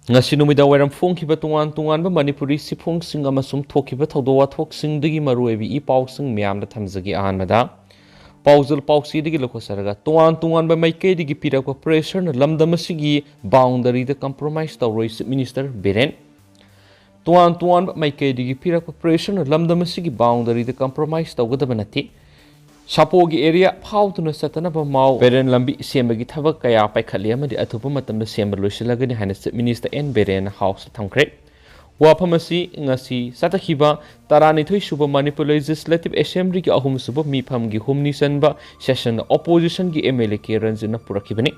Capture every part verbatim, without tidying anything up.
ꯉꯁꯤ ꯅꯨꯃꯤꯗꯥꯡ ꯋꯥꯏꯔꯝ ꯐꯣꯡꯈꯤꯕ ꯇꯣꯉꯥꯟ ꯇꯣꯉꯥꯟꯕ ꯃꯅꯤꯄꯨꯔꯤ ꯁꯤꯐꯣꯡꯁꯤꯡ ꯑꯃꯁꯨꯡ ꯊꯣꯛꯈꯤꯕ ꯊꯧꯗꯣꯛ ꯋꯥꯊꯣꯛꯁꯤꯡꯗꯒꯤ ꯃꯔꯨꯑꯣꯏꯕ ꯏ ꯄꯥꯎꯁꯤꯡ ꯃꯌꯥꯝꯗ ꯊꯝꯖꯒꯦ꯫ ꯑꯍꯥꯟꯕꯗ ꯄꯥꯎꯖꯦꯜ ꯄꯥꯎꯆꯦꯗꯒꯤ ꯂꯧꯈꯠꯆꯔꯒ, ꯇꯣꯉꯥꯟ ꯇꯣꯉꯥꯟꯕ ꯃꯥꯏꯀꯩꯗꯒꯤ ꯄꯤꯔꯛꯄ pressureꯅ ꯂꯝꯗꯝ ꯑꯁꯤꯒꯤ boundaryꯗ compromise ꯇꯧꯔꯣꯏ, Chief Minister ꯕꯤꯔꯦꯟ꯫ ꯇꯣꯉꯥꯟ ꯇꯣꯉꯥꯟꯕ ꯃꯥꯏꯀꯩꯗꯒꯤ ꯄꯤꯔꯛꯄ pressureꯅ ꯂꯝꯗꯝ ꯑꯁꯤꯒꯤ boundaryꯗ compromise ꯇꯧꯒꯗꯕ ꯅꯠꯇꯦ꯫ ꯁꯥꯄꯣꯒꯤ area ꯐꯥꯎꯗꯨꯅ ꯆꯠꯇꯅꯕ ꯃꯥꯎ ꯄꯦꯔꯦꯟ ꯂꯝꯕꯤ ꯁꯦꯝꯕꯒꯤ ꯊꯕꯛ ꯀꯌꯥ ꯄꯥꯏꯈꯠꯂꯤ ꯑꯃꯗꯤ ꯑꯊꯨꯕ ꯃꯇꯝꯗ ꯁꯦꯝꯕ ꯂꯣꯏꯁꯤꯜꯂꯒꯅꯤ ꯍꯥꯏꯅ Chief Minister ꯑꯦꯟ ꯕꯤꯔꯦꯟꯅ Houseꯇ ꯊꯝꯈ꯭ꯔꯦ꯫ ꯋꯥꯐꯝ ꯑꯁꯤ ꯉꯁꯤ ꯆꯠꯊꯈꯤꯕ ꯇꯔꯥꯅꯤꯊꯣꯏ ꯁꯨꯕ Manipur Legislative Assemblyꯒꯤ ꯑꯍꯨꯝꯁꯨꯕ ꯃꯤꯐꯝꯒꯤ ꯍꯨꯝꯅꯤ ꯆꯟꯕ sessionꯗ oppositionꯒꯤ MLA ꯀꯦ ꯔꯟꯖꯤꯠꯅ ꯄꯨꯔꯛꯈꯤꯕꯅꯤ꯫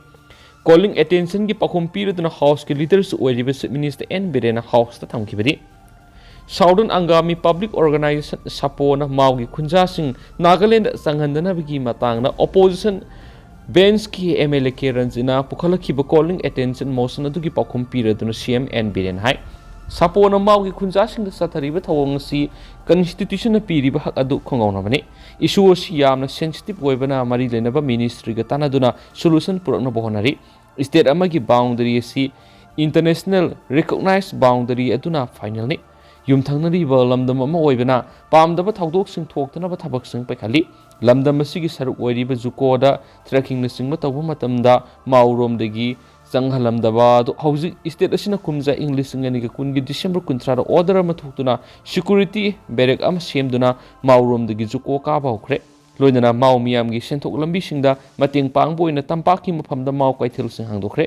Calling attentionꯒꯤ ꯄꯥꯎꯈꯨꯝ ꯄꯤꯔꯗꯨꯅ Houseꯀꯤ leaderꯁꯨ ꯑꯣꯏꯔꯤꯕ Chief Minister ꯑꯦꯟ ꯕꯤꯔꯦꯟꯅ Houseꯇ ꯊꯝꯈꯤꯕꯗꯤ, Southern Angami Public Organization ꯁꯥꯄꯣꯅ ꯃꯥꯎꯒꯤ ꯈꯨꯟꯖꯥꯁꯤꯡ ꯅꯥꯒꯥꯂꯦꯟꯗ ꯆꯪꯍꯟꯗꯅꯕꯒꯤ ꯃꯇꯥꯡꯗ opposition benchꯀꯤ MLA ꯀꯦ ꯔꯟꯖꯤꯠꯅ ꯄꯨꯈꯠꯂꯛꯈꯤꯕ calling attention motion ꯑꯗꯨꯒꯤ ꯄꯥꯎꯈꯨꯝ ꯄꯤꯔꯗꯨꯅ CM ꯑꯦꯟ ꯕꯤꯔꯦꯟ ꯍꯥꯏ, ꯁꯥꯄꯣꯅ ꯃꯥꯎꯒꯤ ꯈꯨꯟꯖꯥꯁꯤꯡꯗ ꯆꯠꯊꯔꯤꯕ ꯊꯧꯑꯣꯡ ꯑꯁꯤ constitutionꯅ ꯄꯤꯔꯤꯕ ꯍꯛ ꯑꯗꯨ ꯈꯪꯍꯧꯅꯕꯅꯤ꯫ Issue ꯑꯁꯤ ꯌꯥꯝꯅ sensitive ꯑꯣꯏꯕꯅ ꯃꯔꯤ ꯂꯩꯅꯕ ministryꯒ ꯇꯥꯟꯅꯗꯨꯅ solution ꯄꯨꯔꯛꯅꯕ ꯍꯣꯠꯅꯔꯤ꯫ State ꯑꯃꯒꯤ boundary ꯑꯁꯤ international recognized boundary ꯑꯗꯨꯅ finalꯅꯤ꯫ ꯌꯨꯝꯊꯪꯅꯔꯤꯕ ꯂꯝꯗꯝ ꯑꯃ ꯑꯣꯏꯕꯅ ꯄꯥꯝꯗꯕ ꯊꯧꯗꯣꯛꯁꯤꯡ ꯊꯣꯛꯇꯅꯕ ꯊꯕꯛꯁꯤꯡ ꯄꯥꯏꯈꯠꯂꯤ꯫ ꯂꯝꯗꯝ ꯑꯁꯤꯒꯤ ꯁꯔꯨꯛ ꯑꯣꯏꯔꯤꯕ ꯖꯨꯀꯣꯗ trekkingꯅꯆꯤꯡꯕ ꯇꯧꯕ ꯃꯇꯝꯗ ꯃꯥꯎꯔꯣꯝꯗꯒꯤ ꯆꯪꯍꯜꯂꯝꯗꯕ ꯑꯗꯨ ꯍꯧꯖꯤꯛ state ꯑꯁꯤꯅ ꯀꯨꯝꯖꯥ ꯏꯪ ꯂꯤꯁꯤꯡ ꯑꯅꯤꯒ ꯀꯨꯟꯒꯤ December ꯀꯨꯟꯊ꯭ꯔꯥꯗ order ꯑꯃ ꯊꯣꯛꯇꯨꯅ security barrack ꯑꯃ ꯁꯦꯝꯗꯨꯅ ꯃꯥꯎꯔꯣꯝꯗꯒꯤ ꯖꯨꯀꯣ ꯀꯥꯕ ꯍꯧꯈ꯭ꯔꯦ꯫ ꯂꯣꯏꯅꯅ ꯃꯥꯎ ꯃꯤꯌꯥꯝꯒꯤ ꯁꯦꯟꯊꯣꯛ ꯂꯝꯕꯤꯁꯤꯡꯗ ꯃꯇꯦꯡ ꯄꯥꯡꯕ ꯑꯣꯏꯅ ꯇꯝꯄꯥꯛꯀꯤ ꯃꯐꯝꯗ ꯃꯥꯎ ꯀꯩꯊꯦꯜꯁꯤꯡ ꯍꯥꯡꯗꯣꯛꯈ꯭ꯔꯦ꯫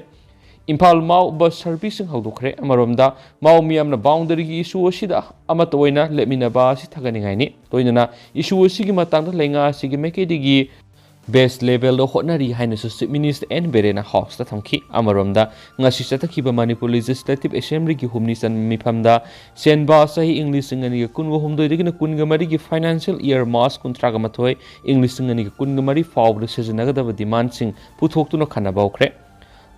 ꯏꯝꯐꯥꯜ ꯃꯥꯎ bus serviceꯁꯤꯡ ꯍꯧꯗꯣꯛꯈ꯭ꯔꯦ꯫ ꯑꯃꯔꯣꯝꯗ ꯃꯥꯎ ꯃꯤꯌꯥꯝꯅ boundaryꯒꯤ issue ꯑꯁꯤꯗ ꯑꯃꯠꯇ ꯑꯣꯏꯅ ꯂꯦꯞꯃꯤꯟꯅꯕ ꯑꯁꯤ ꯊꯥꯒꯠꯅꯤꯡꯉꯥꯏꯅꯤ꯫ ꯂꯣꯏꯅꯅ issue ꯑꯁꯤꯒꯤ ꯃꯇꯥꯡꯗ ꯂꯩꯉꯥꯛ ꯑꯁꯤꯒꯤ ꯃꯥꯏꯀꯩꯗꯒꯤ base levelꯗ ꯍꯣꯠꯅꯔꯤ ꯍꯥꯏꯅꯁꯨ Chief Minister ꯑꯦꯟ ꯕꯤꯔꯦꯟꯅ Houseꯇ ꯊꯝꯈꯤ꯫ ꯑꯃꯔꯣꯝꯗ ꯉꯁꯤ ꯆꯠꯊꯈꯤꯕ Manipur Legislative Assemblyꯒꯤ ꯍꯨꯝꯅꯤ ꯆꯟꯕ ꯃꯤꯐꯝꯗ ꯆꯦꯟꯕ ꯆꯍꯤ ꯏꯪ ꯂꯤꯁꯤꯡ ꯑꯅꯤꯒ ꯀꯨꯟꯒ ꯍꯨꯝꯗꯣꯏꯗꯒꯤꯅ ꯀꯨꯟꯒ ꯃꯔꯤꯒꯤ financial year March ꯀꯨꯟꯊ꯭ꯔꯥꯒ ꯃꯥꯊꯣꯏ ꯏꯪ ꯂꯤꯁꯤꯡ ꯑꯅꯤꯒ ꯀꯨꯟꯒ ꯃꯔꯤ ꯐꯥꯎꯕꯗ ꯁꯤꯖꯤꯟꯅꯒꯗꯕ demandꯁꯤꯡ ꯄꯨꯊꯣꯛꯇꯨꯅ ꯈꯟꯅꯕ ꯍꯧꯈ꯭ꯔꯦ꯫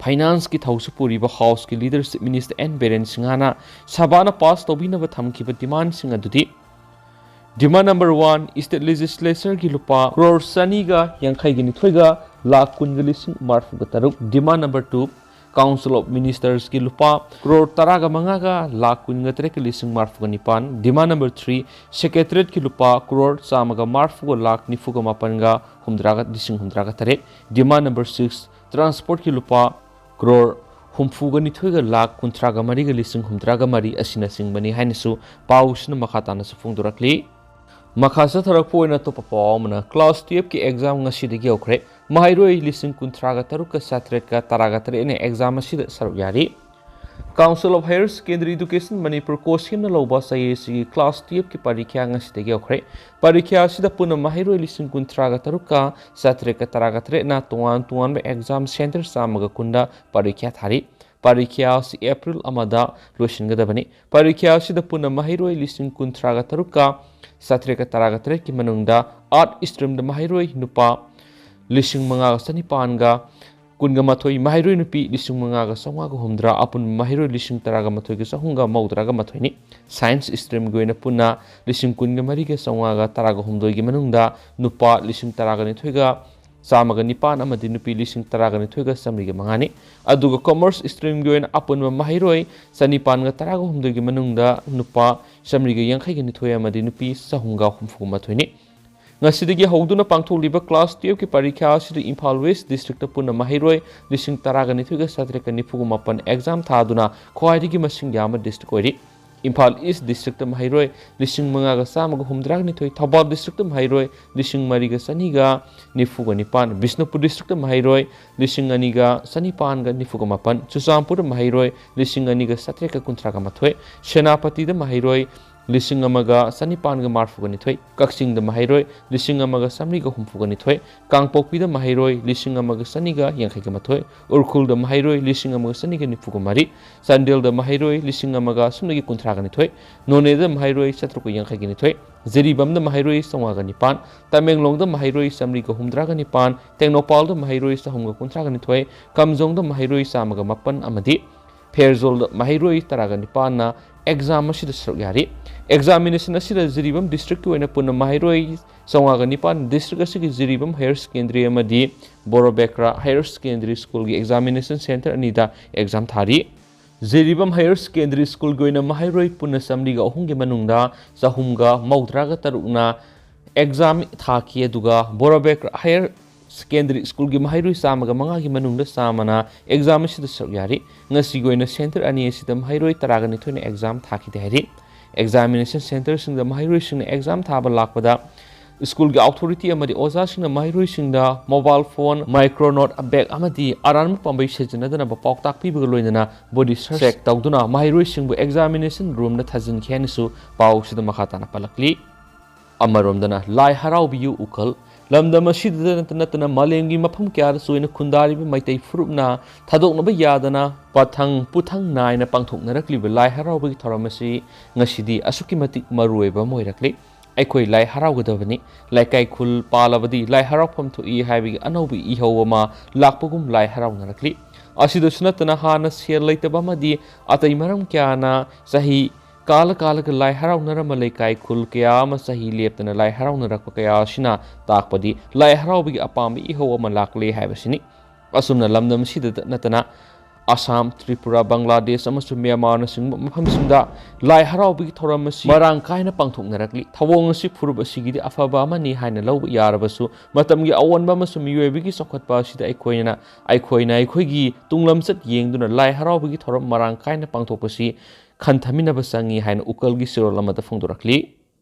Financeꯀꯤ ꯊꯧꯁꯨ ꯄꯨꯔꯤꯕ Houseꯀꯤ leader Chief Minister N Biren ꯁꯤꯡꯍꯅ ꯁꯚꯥꯅ pass ꯇꯧꯕꯤꯅꯕ ꯊꯝꯈꯤꯕ demandꯁꯤꯡ ꯑꯗꯨꯗꯤ, demand number one, state legislatureꯒꯤ ꯂꯨꯄꯥ crore ꯆꯅꯤꯒ ꯌꯥꯡꯈꯩꯒ ꯅꯤꯊꯣꯏꯒ ꯂꯥꯈ ꯀꯨꯟꯒ ꯂꯤꯁꯤꯡ ꯃꯔꯐꯨꯒ ꯇꯔꯨꯛ꯫ Demand number two, Council of Ministersꯀꯤ ꯂꯨꯄꯥ ꯀ꯭ꯔꯣꯔ ꯇꯔꯥꯒ ꯃꯉꯥꯒ ꯂꯥꯈ ꯀꯨꯟꯒ ꯇꯔꯦꯠꯀ ꯂꯤꯁꯤꯡ ꯃꯔꯐꯨꯒ ꯅꯤꯄꯥꯟ, demand number three, Secretariatꯀꯤ ꯂꯨꯄꯥ ꯀ꯭ꯔꯣꯔ ꯆꯥꯝꯃꯒ ꯃꯔꯐꯨꯒ ꯂꯥꯈ ꯅꯤꯐꯨꯒ ꯃꯥꯄꯟꯒ ꯍꯨꯝꯗ꯭ꯔꯥꯒ, ꯂꯤꯁꯤꯡ ꯍꯨꯝꯗ꯭ꯔꯥꯒ ꯇꯔꯦꯠ, demand number six, Transportꯀꯤ ꯂꯨꯄꯥ ꯀ꯭ꯔꯣꯔ ꯍꯨꯝꯐꯨꯒ ꯅꯤꯊꯣꯏꯒ ꯂꯥꯈ ꯀꯨꯟꯊ꯭ꯔꯥꯒ ꯃꯔꯤꯒ ꯂꯤꯁꯤꯡ ꯍꯨꯝꯗ꯭ꯔꯥꯒ ꯃꯔꯤ ꯑꯁꯤꯅꯆꯤꯡꯕꯅꯤ ꯍꯥꯏꯅꯁꯨ ꯄꯥꯎꯁꯤꯅ ꯃꯈꯥ ꯇꯥꯅꯁꯨ ꯐꯣꯡꯗꯣꯔꯛꯂꯤ꯫ ꯃꯈꯥ ꯆꯠꯊꯔꯛꯄ ꯑꯣꯏꯅ ꯑꯇꯣꯞꯄ ꯄꯥꯎ ꯑꯃꯅ, class twelveꯀꯤ exam ꯉꯁꯤꯗꯒꯤ ꯍꯧꯈ꯭ꯔꯦ꯫ ꯃꯍꯩꯔꯣꯏ ꯂꯤꯁꯤꯡ ꯀꯨꯟꯊ꯭ꯔꯥꯒ ꯇꯔꯨꯛꯀ ꯆꯥꯇ꯭ꯔꯦꯠꯀ ꯇꯔꯥꯒ ꯇꯔꯦꯠꯅ exam ꯑꯁꯤꯗ ꯁꯔꯨꯛ ꯌꯥꯔꯤ꯫ Council of Higher Secondary Education Manipur ꯀꯣ ꯁꯦꯝꯅ ꯂꯧꯕ ꯆꯍꯤ ꯑꯁꯤꯒꯤ class twelveꯀꯤ ꯄꯔꯤꯈ꯭ꯌꯥ ꯉꯁꯤꯗꯒꯤ ꯍꯧꯈ꯭ꯔꯦ꯫ ꯄꯔꯤꯈ꯭ꯌꯥ ꯑꯁꯤꯗ ꯄꯨꯟꯅ ꯃꯍꯩꯔꯣꯏ ꯂꯤꯁꯤꯡ ꯀꯨꯟꯊ꯭ꯔꯥꯒ ꯇꯔꯨꯛꯀ ꯆꯥꯇ꯭ꯔꯦꯠꯀ ꯇꯔꯥꯒ ꯇꯔꯦꯠꯅ ꯇꯣꯉꯥꯟ ꯇꯣꯉꯥꯟꯕ exam centre ꯆꯥꯝꯃꯒ ꯀꯨꯟꯗ ꯄꯔꯤꯈ꯭ꯌꯥ ꯊꯥꯔꯤ꯫ ꯄꯔꯤꯈ꯭ꯌꯥ ꯑꯁꯤ April ꯑꯃꯗ ꯂꯣꯏꯁꯤꯟꯒꯗꯕꯅꯤ꯫ ꯄꯔꯤꯈ꯭ꯌꯥ ꯑꯁꯤꯗ ꯄꯨꯟꯅ ꯃꯍꯩꯔꯣꯏ ꯂꯤꯁꯤꯡ ꯀꯨꯟꯊ꯭ꯔꯥꯒ ꯇꯔꯨꯛꯀ ꯆꯥꯇ꯭ꯔꯦꯠꯀ ꯇꯔꯥꯒ ꯇꯔꯦꯠꯀꯤ ꯃꯅꯨꯡꯗ Art Streamꯗ ꯃꯍꯩꯔꯣꯏ ꯅꯨꯄꯥ ꯂꯤꯁꯤꯡ ꯃꯉꯥꯒ ꯆꯅꯤꯄꯥꯟꯒ ꯀꯨꯟꯒ ꯃꯥꯊꯣꯏ, ꯃꯍꯩꯔꯣꯏ ꯅꯨꯄꯤ ꯂꯤꯁꯤꯡ ꯃꯉꯥꯒ ꯆꯥꯝꯃꯉꯥꯒ ꯍꯨꯝꯗ꯭ꯔꯥ, ꯑꯄꯨꯟꯕ ꯃꯍꯩꯔꯣꯏ ꯂꯤꯁꯤꯡ ꯇꯔꯥꯒ ꯃꯥꯊꯣꯏꯒ ꯆꯍꯨꯝꯒ ꯃꯧꯗ꯭ꯔꯥꯒ ꯃꯥꯊꯣꯏꯅꯤ꯫ Science Streamꯒꯤ ꯑꯣꯏꯅ ꯄꯨꯟꯅ ꯂꯤꯁꯤꯡ ꯀꯨꯟꯒ ꯃꯔꯤꯒ ꯆꯥꯝꯃꯉꯥꯒ ꯇꯔꯥꯒ ꯍꯨꯝꯗꯣꯏꯒꯤ ꯃꯅꯨꯡꯗ ꯅꯨꯄꯥ ꯂꯤꯁꯤꯡ ꯇꯔꯥꯒ ꯅꯤꯊꯣꯏꯒ ꯆꯥꯝꯃꯒ ꯅꯤꯄꯥꯟ ꯑꯃꯗꯤ ꯅꯨꯄꯤ ꯂꯤꯁꯤꯡ ꯇꯔꯥꯒ ꯅꯤꯊꯣꯏꯒ ꯆꯥꯝꯃꯔꯤꯒ ꯃꯉꯥꯅꯤ꯫ ꯑꯗꯨꯒ Commerce Streamꯒꯤ ꯑꯣꯏꯅ ꯑꯄꯨꯟꯕ ꯃꯍꯩꯔꯣꯏ ꯆꯅꯤꯄꯥꯟꯒ ꯇꯔꯥꯒ ꯍꯨꯝꯗꯣꯏꯒꯤ ꯃꯅꯨꯡꯗ ꯅꯨꯄꯥ ꯆꯥꯝꯃꯔꯤꯒ ꯌꯥꯡꯈꯩꯒ ꯅꯤꯊꯣꯏ ꯑꯃꯗꯤ ꯅꯨꯄꯤ ꯆꯍꯨꯝꯒ ꯍꯨꯝꯐꯨꯒ ꯃꯥꯊꯣꯏꯅꯤ꯫ ꯉꯁꯤꯗꯒꯤ ꯍꯧꯗꯨꯅ ꯄꯥꯡꯊꯣꯛꯂꯤꯕ class twelveꯀꯤ ꯄꯔꯤꯈ꯭ꯌꯥ ꯑꯁꯤꯗ ꯏꯝꯐꯥꯜ West Districtꯇ ꯄꯨꯟꯅ ꯃꯍꯩꯔꯣꯏ ꯂꯤꯁꯤꯡ ꯇꯔꯥꯒ ꯅꯤꯊꯣꯏꯒ ꯆꯥꯇ꯭ꯔꯦꯠꯀ ꯅꯤꯐꯨꯒ ꯃꯥꯄꯟ exam ꯊꯥꯗꯨꯅ ꯈ꯭ꯋꯥꯏꯗꯒꯤ ꯃꯁꯤꯡ ꯌꯥꯝꯕ district ꯑꯣꯏꯔꯤ꯫ ꯏꯝꯐꯥꯜ East Districtꯇ ꯃꯍꯩꯔꯣꯏ ꯂꯤꯁꯤꯡ ꯃꯉꯥꯒ ꯆꯥꯝꯃꯒ ꯍꯨꯝꯗ꯭ꯔꯥꯒ ꯅꯤꯊꯣꯏ, ꯊꯧꯕꯥꯜ Districtꯇ ꯃꯍꯩꯔꯣꯏ ꯂꯤꯁꯤꯡ ꯃꯔꯤꯒ ꯆꯅꯤꯒ ꯅꯤꯐꯨꯒ ꯅꯤꯄꯥꯟ, ꯕꯤꯁꯅꯨꯄꯨꯔ Districtꯇ ꯃꯍꯩꯔꯣꯏ ꯂꯤꯁꯤꯡ ꯑꯅꯤꯒ ꯆꯅꯤꯄꯥꯟꯒ ꯅꯤꯐꯨꯒ ꯃꯥꯄꯟ, ꯆꯨꯔꯆꯥꯟꯄꯨꯔꯗ ꯃꯍꯩꯔꯣꯏ ꯂꯤꯁꯤꯡ ꯑꯅꯤꯒ ꯆꯥꯇ꯭ꯔꯦꯠꯀ ꯀꯨꯟꯊ꯭ꯔꯥꯒ ꯃꯥꯊꯣꯏ, ꯁꯦꯅꯥꯄꯇꯤꯗ ꯃꯍꯩꯔꯣꯏ ꯂꯤꯁꯤꯡ ꯑꯃꯒ ꯆꯅꯤꯄꯥꯟꯒ ꯃꯔꯐꯨꯒ ꯅꯤꯊꯣꯏ, ꯀꯛꯆꯤꯡꯗ ꯃꯍꯩꯔꯣꯏ ꯂꯤꯁꯤꯡ ꯑꯃꯒ ꯆꯥꯝꯃꯔꯤꯒ ꯍꯨꯝꯐꯨꯒ ꯅꯤꯊꯣꯏ, ꯀꯥꯡꯄꯣꯛꯄꯤꯗ ꯃꯍꯩꯔꯣꯏ ꯂꯤꯁꯤꯡ ꯑꯃꯒ ꯆꯅꯤꯒ ꯌꯥꯡꯈꯩꯒ ꯃꯥꯊꯣꯏ, ꯎꯈ꯭ꯔꯨꯜꯗ ꯃꯍꯩꯔꯣꯏ ꯂꯤꯁꯤꯡ ꯑꯃꯒ ꯆꯅꯤꯒ ꯅꯤꯐꯨꯒ ꯃꯔꯤ, ꯆꯥꯟꯗꯦꯜꯗ ꯃꯍꯩꯔꯣꯏ ꯂꯤꯁꯤꯡ ꯑꯃꯒ ꯁꯨꯞꯅꯒꯤ ꯀꯨꯟꯊ꯭ꯔꯥꯒ ꯅꯤꯊꯣꯏ, ꯅꯣꯅꯦꯗ ꯃꯍꯩꯔꯣꯏ ꯆꯥꯇ꯭ꯔꯨꯛꯀ ꯌꯥꯡꯈꯩꯒ ꯅꯤꯊꯣꯏ, ꯖꯤꯔꯤꯕꯥꯝꯗ ꯃꯍꯩꯔꯣꯏ ꯆꯥꯝꯃꯉꯥꯒ ꯅꯤꯄꯥꯟ, ꯇꯃꯦꯡꯂꯣꯡꯗ ꯃꯍꯩꯔꯣꯏ ꯆꯥꯝꯃꯔꯤꯒ ꯍꯨꯝꯗ꯭ꯔꯥꯒ ꯅꯤꯄꯥꯟ, ꯇꯦꯡꯅꯧꯄꯥꯜꯗ ꯃꯍꯩꯔꯣꯏ ꯆꯍꯨꯝꯒ ꯀꯨꯟꯊ꯭ꯔꯥꯒ ꯅꯤꯊꯣꯏ, ꯀꯥꯝꯖꯣꯡꯗ ꯃꯍꯩꯔꯣꯏ ꯆꯥꯝꯃꯒ ꯃꯥꯄꯟ ꯑꯃꯗꯤ ꯐꯦꯔꯖꯣꯜꯗ ꯃꯍꯩꯔꯣꯏ ꯇꯔꯥꯒ ꯅꯤꯄꯥꯟꯅ ꯑꯦꯛꯖꯥꯝ ꯑꯁꯤꯗ ꯁꯔꯨꯛ ꯌꯥꯔꯤ꯫ ꯑꯦꯛꯖꯥꯃꯤꯅꯦꯁꯟ ꯑꯁꯤꯗ ꯖꯤꯔꯤꯕꯥꯝ ꯗꯤꯁꯇ꯭ꯔꯤꯛꯀꯤ ꯑꯣꯏꯅ ꯄꯨꯟꯅ ꯃꯍꯩꯔꯣꯏ ꯆꯥꯝꯃꯉꯥꯒ ꯅꯤꯄꯥꯟ, ꯗꯤꯁꯇ꯭ꯔꯤꯛ ꯑꯁꯤꯒꯤ ꯖꯤꯔꯤꯕꯥꯝ ꯍꯥꯌꯔ ꯁꯦꯀꯦꯟꯗꯔꯤ ꯑꯃꯗꯤ ꯕꯣꯔꯣꯕꯦꯀ꯭ꯔꯥ ꯍꯥꯌꯔ ꯁꯦꯀꯦꯟꯗꯔꯤ ꯁ꯭ꯀꯨꯜꯒꯤ ꯑꯦꯛꯖꯥꯃꯤꯅꯦꯁꯟ ꯁꯦꯟꯇꯔ ꯑꯅꯤꯗ ꯑꯦꯛꯖꯥꯝ ꯊꯥꯔꯤ꯫ ꯖꯤꯔꯤꯕꯥꯝ ꯍꯥꯌꯔ ꯁꯦꯀꯦꯟꯗꯔꯤ ꯁ꯭ꯀꯨꯜꯒꯤ ꯑꯣꯏꯅ ꯃꯍꯩꯔꯣꯏ ꯄꯨꯟꯅ ꯆꯥꯃꯔꯤꯒ ꯑꯍꯨꯝꯒꯤ ꯃꯅꯨꯡꯗ ꯆꯍꯨꯝꯒ ꯃꯧꯗ꯭ꯔꯥꯒ ꯇꯔꯨꯛꯅ ꯑꯦꯛꯖꯥꯝ ꯊꯥꯈꯤ, ꯑꯗꯨꯒ ꯕꯣꯔꯣꯕꯦꯀ꯭ꯔꯥ ꯍꯥꯌꯔ ꯁꯦꯀꯦꯟꯗꯔꯤ ꯁ꯭ꯀꯨꯜꯒꯤ ꯃꯍꯩꯔꯣꯏ ꯆꯥꯝꯃꯒ ꯃꯉꯥꯒꯤ ꯃꯅꯨꯡꯗ ꯆꯥꯝꯃꯅ ꯑꯦꯛꯖꯥꯝ ꯑꯁꯤꯗ ꯁꯔꯨꯛ ꯌꯥꯔꯤ꯫ ꯉꯁꯤꯒꯤ ꯑꯣꯏꯅ ꯁꯦꯟꯇꯔ ꯑꯅꯤ ꯑꯁꯤꯗ ꯃꯍꯩꯔꯣꯏ ꯇꯔꯥꯒ ꯅꯤꯊꯣꯏꯅ ꯑꯦꯛꯖꯥꯝ ꯊꯥꯈꯤꯗꯦ ꯍꯥꯏꯔꯤ꯫ ꯑꯦꯛꯖꯥꯃꯤꯅꯦꯁꯟ ꯁꯦꯟꯇꯔꯁꯤꯡꯗ ꯃꯍꯩꯔꯣꯏꯁꯤꯡꯅ ꯑꯦꯛꯖꯥꯝ ꯊꯥꯕ ꯂꯥꯛꯄꯗ ꯁ꯭ꯀꯨꯜꯒꯤ ꯑꯣꯊꯣꯔꯤꯇꯤ ꯑꯃꯗꯤ ꯑꯣꯖꯥꯁꯤꯡꯅ ꯃꯍꯩꯔꯣꯏꯁꯤꯡꯗ ꯃꯣꯕꯥꯏꯜ ꯐꯣꯟ, ꯃꯥꯏꯀ꯭ꯔꯣꯅꯣꯠ ꯕꯦꯒ ꯑꯃꯗꯤ ꯑꯔꯥꯟꯕ ꯄꯥꯝꯕꯩ ꯁꯤꯖꯤꯟꯅꯗꯅꯕ ꯄꯥꯎꯇꯥꯛ ꯄꯤꯕꯒ ꯂꯣꯏꯅꯅ ꯕꯣꯗꯤ ꯁꯔꯆ ꯆꯦꯛ ꯇꯧꯗꯨꯅ ꯃꯍꯩꯔꯣꯏꯁꯤꯡꯕꯨ ꯑꯦꯛꯖꯥꯃꯤꯅꯦꯁꯟ ꯔꯨꯝꯗ ꯊꯥꯖꯤꯟꯈꯤ ꯍꯥꯏꯅꯁꯨ ꯄꯥꯎꯁꯤꯗ ꯃꯈꯥ ꯇꯥꯅ ꯄꯜꯂꯛꯂꯤ꯫ ꯑꯃꯔꯣꯝꯗꯅ ꯂꯥꯏ ꯍꯔꯥꯎꯕꯤꯌꯨ ꯎꯀꯜ꯫ ꯂꯝꯗꯝ ꯑꯁꯤꯗ ꯅꯠꯇ ꯅꯠꯇꯅ ꯃꯥꯂꯦꯝꯒꯤ ꯃꯐꯝ ꯀꯌꯥꯗꯁꯨ ꯑꯣꯏꯅ ꯈꯨꯟꯗꯥꯔꯤꯕ ꯃꯩꯇꯩ ꯐꯨꯔꯨꯞꯅ ꯊꯥꯗꯣꯛꯅꯕ ꯌꯥꯗꯅ ꯄꯊꯪ ꯄꯨꯊꯪ ꯅꯥꯏꯅ ꯄꯥꯡꯊꯣꯛꯅꯔꯛꯂꯤꯕ ꯂꯥꯏ ꯍꯔꯥꯎꯕꯒꯤ ꯊꯧꯔꯝ ꯑꯁꯤ ꯉꯁꯤꯗꯤ ꯑꯁꯨꯛꯀꯤ ꯃꯇꯤꯛ ꯃꯔꯨꯑꯣꯏꯕ ꯑꯃ ꯑꯣꯏꯔꯛꯂꯤ꯫ ꯑꯩꯈꯣꯏ ꯂꯥꯏ ꯍꯔꯥꯎꯒꯗꯕꯅꯤ꯫ ꯂꯩꯀꯥꯏ ꯈꯨꯜ ꯄꯥꯜꯂꯕꯗꯤ ꯂꯥꯏ ꯍꯔꯥꯎꯐꯝ ꯊꯣꯛꯏ ꯍꯥꯏꯕꯒꯤ ꯑꯅꯧꯕ ꯏꯍꯧ ꯑꯃ ꯂꯥꯛꯄꯒꯨꯝ ꯂꯥꯏ ꯍꯔꯥꯎꯅꯔꯛꯂꯤ꯫ ꯑꯁꯤꯗꯁꯨ ꯅꯠꯇꯅ ꯍꯥꯟꯅ ꯁꯦꯜ ꯂꯩꯇꯕ ꯑꯃꯗꯤ ꯑꯇꯩ ꯃꯔꯝ ꯀꯌꯥꯅ ꯆꯍꯤ ꯀꯥꯂ ꯀꯥꯂꯒ ꯂꯥꯏ ꯍꯔꯥꯎꯅꯔꯝꯕ ꯂꯩꯀꯥꯏ ꯈꯨꯜ ꯀꯌꯥ ꯑꯃ ꯆꯍꯤ ꯂꯦꯞꯇꯅ ꯂꯥꯏ ꯍꯔꯥꯎꯅꯔꯛꯄ ꯀꯌꯥ ꯑꯁꯤꯅ ꯇꯥꯛꯄꯗꯤ ꯂꯥꯏ ꯍꯔꯥꯎꯕꯒꯤ ꯑꯄꯥꯝꯕ ꯏꯍꯧ ꯑꯃ ꯂꯥꯛꯂꯦ ꯍꯥꯏꯕꯁꯤꯅꯤ꯫ ꯑꯁꯨꯝꯅ ꯂꯝꯗꯝ ꯑꯁꯤꯗ ꯅꯠꯇꯅ ꯑꯁꯥꯝ, ꯇ꯭ꯔꯤꯄꯨꯔꯥ, ꯕꯪꯒ꯭ꯂꯥꯗꯦꯁ ꯑꯃꯁꯨꯡ ꯃ꯭ꯌꯥꯟꯃꯥꯔꯅꯆꯤꯡꯕ ꯃꯐꯝꯁꯤꯡꯗ ꯂꯥꯏ ꯍꯔꯥꯎꯕꯒꯤ ꯊꯧꯔꯝ ꯑꯁꯤ ꯃꯔꯥꯡ ꯀꯥꯏꯅ ꯄꯥꯡꯊꯣꯛꯅꯔꯛꯂꯤ꯫ ꯊꯧꯑꯣꯡ ꯑꯁꯤ ꯐꯨꯔꯨꯞ ꯑꯁꯤꯒꯤꯗꯤ ꯑꯐꯕ ꯑꯃꯅꯤ ꯍꯥꯏꯅ ꯂꯧꯕ ꯌꯥꯔꯕꯁꯨ, ꯃꯇꯝꯒꯤ ꯑꯑꯣꯟꯕ ꯑꯃꯁꯨꯡ ꯃꯤꯑꯣꯏꯕꯒꯤ ꯆꯥꯎꯈꯠꯄ ꯑꯁꯤꯗ ꯑꯩꯈꯣꯏꯅ, ꯑꯩꯈꯣꯏꯅ ꯑꯩꯈꯣꯏꯒꯤ ꯇꯨꯡꯂꯝꯆꯠ ꯌꯦꯡꯗꯨꯅ ꯂꯥꯏ ꯍꯔꯥꯎꯕꯒꯤ ꯊꯧꯔꯝ ꯃꯔꯥꯡ ꯀꯥꯏꯅ ꯄꯥꯡꯊꯣꯛꯄꯁꯤ ꯈꯟꯊꯃꯤꯟꯅꯕ ꯆꯪꯏ ꯍꯥꯏꯅ ꯎꯀꯜꯒꯤ ꯆꯦꯔꯣꯜ ꯑꯃꯗ ꯐꯣꯡꯗꯣꯔꯛꯂꯤ꯫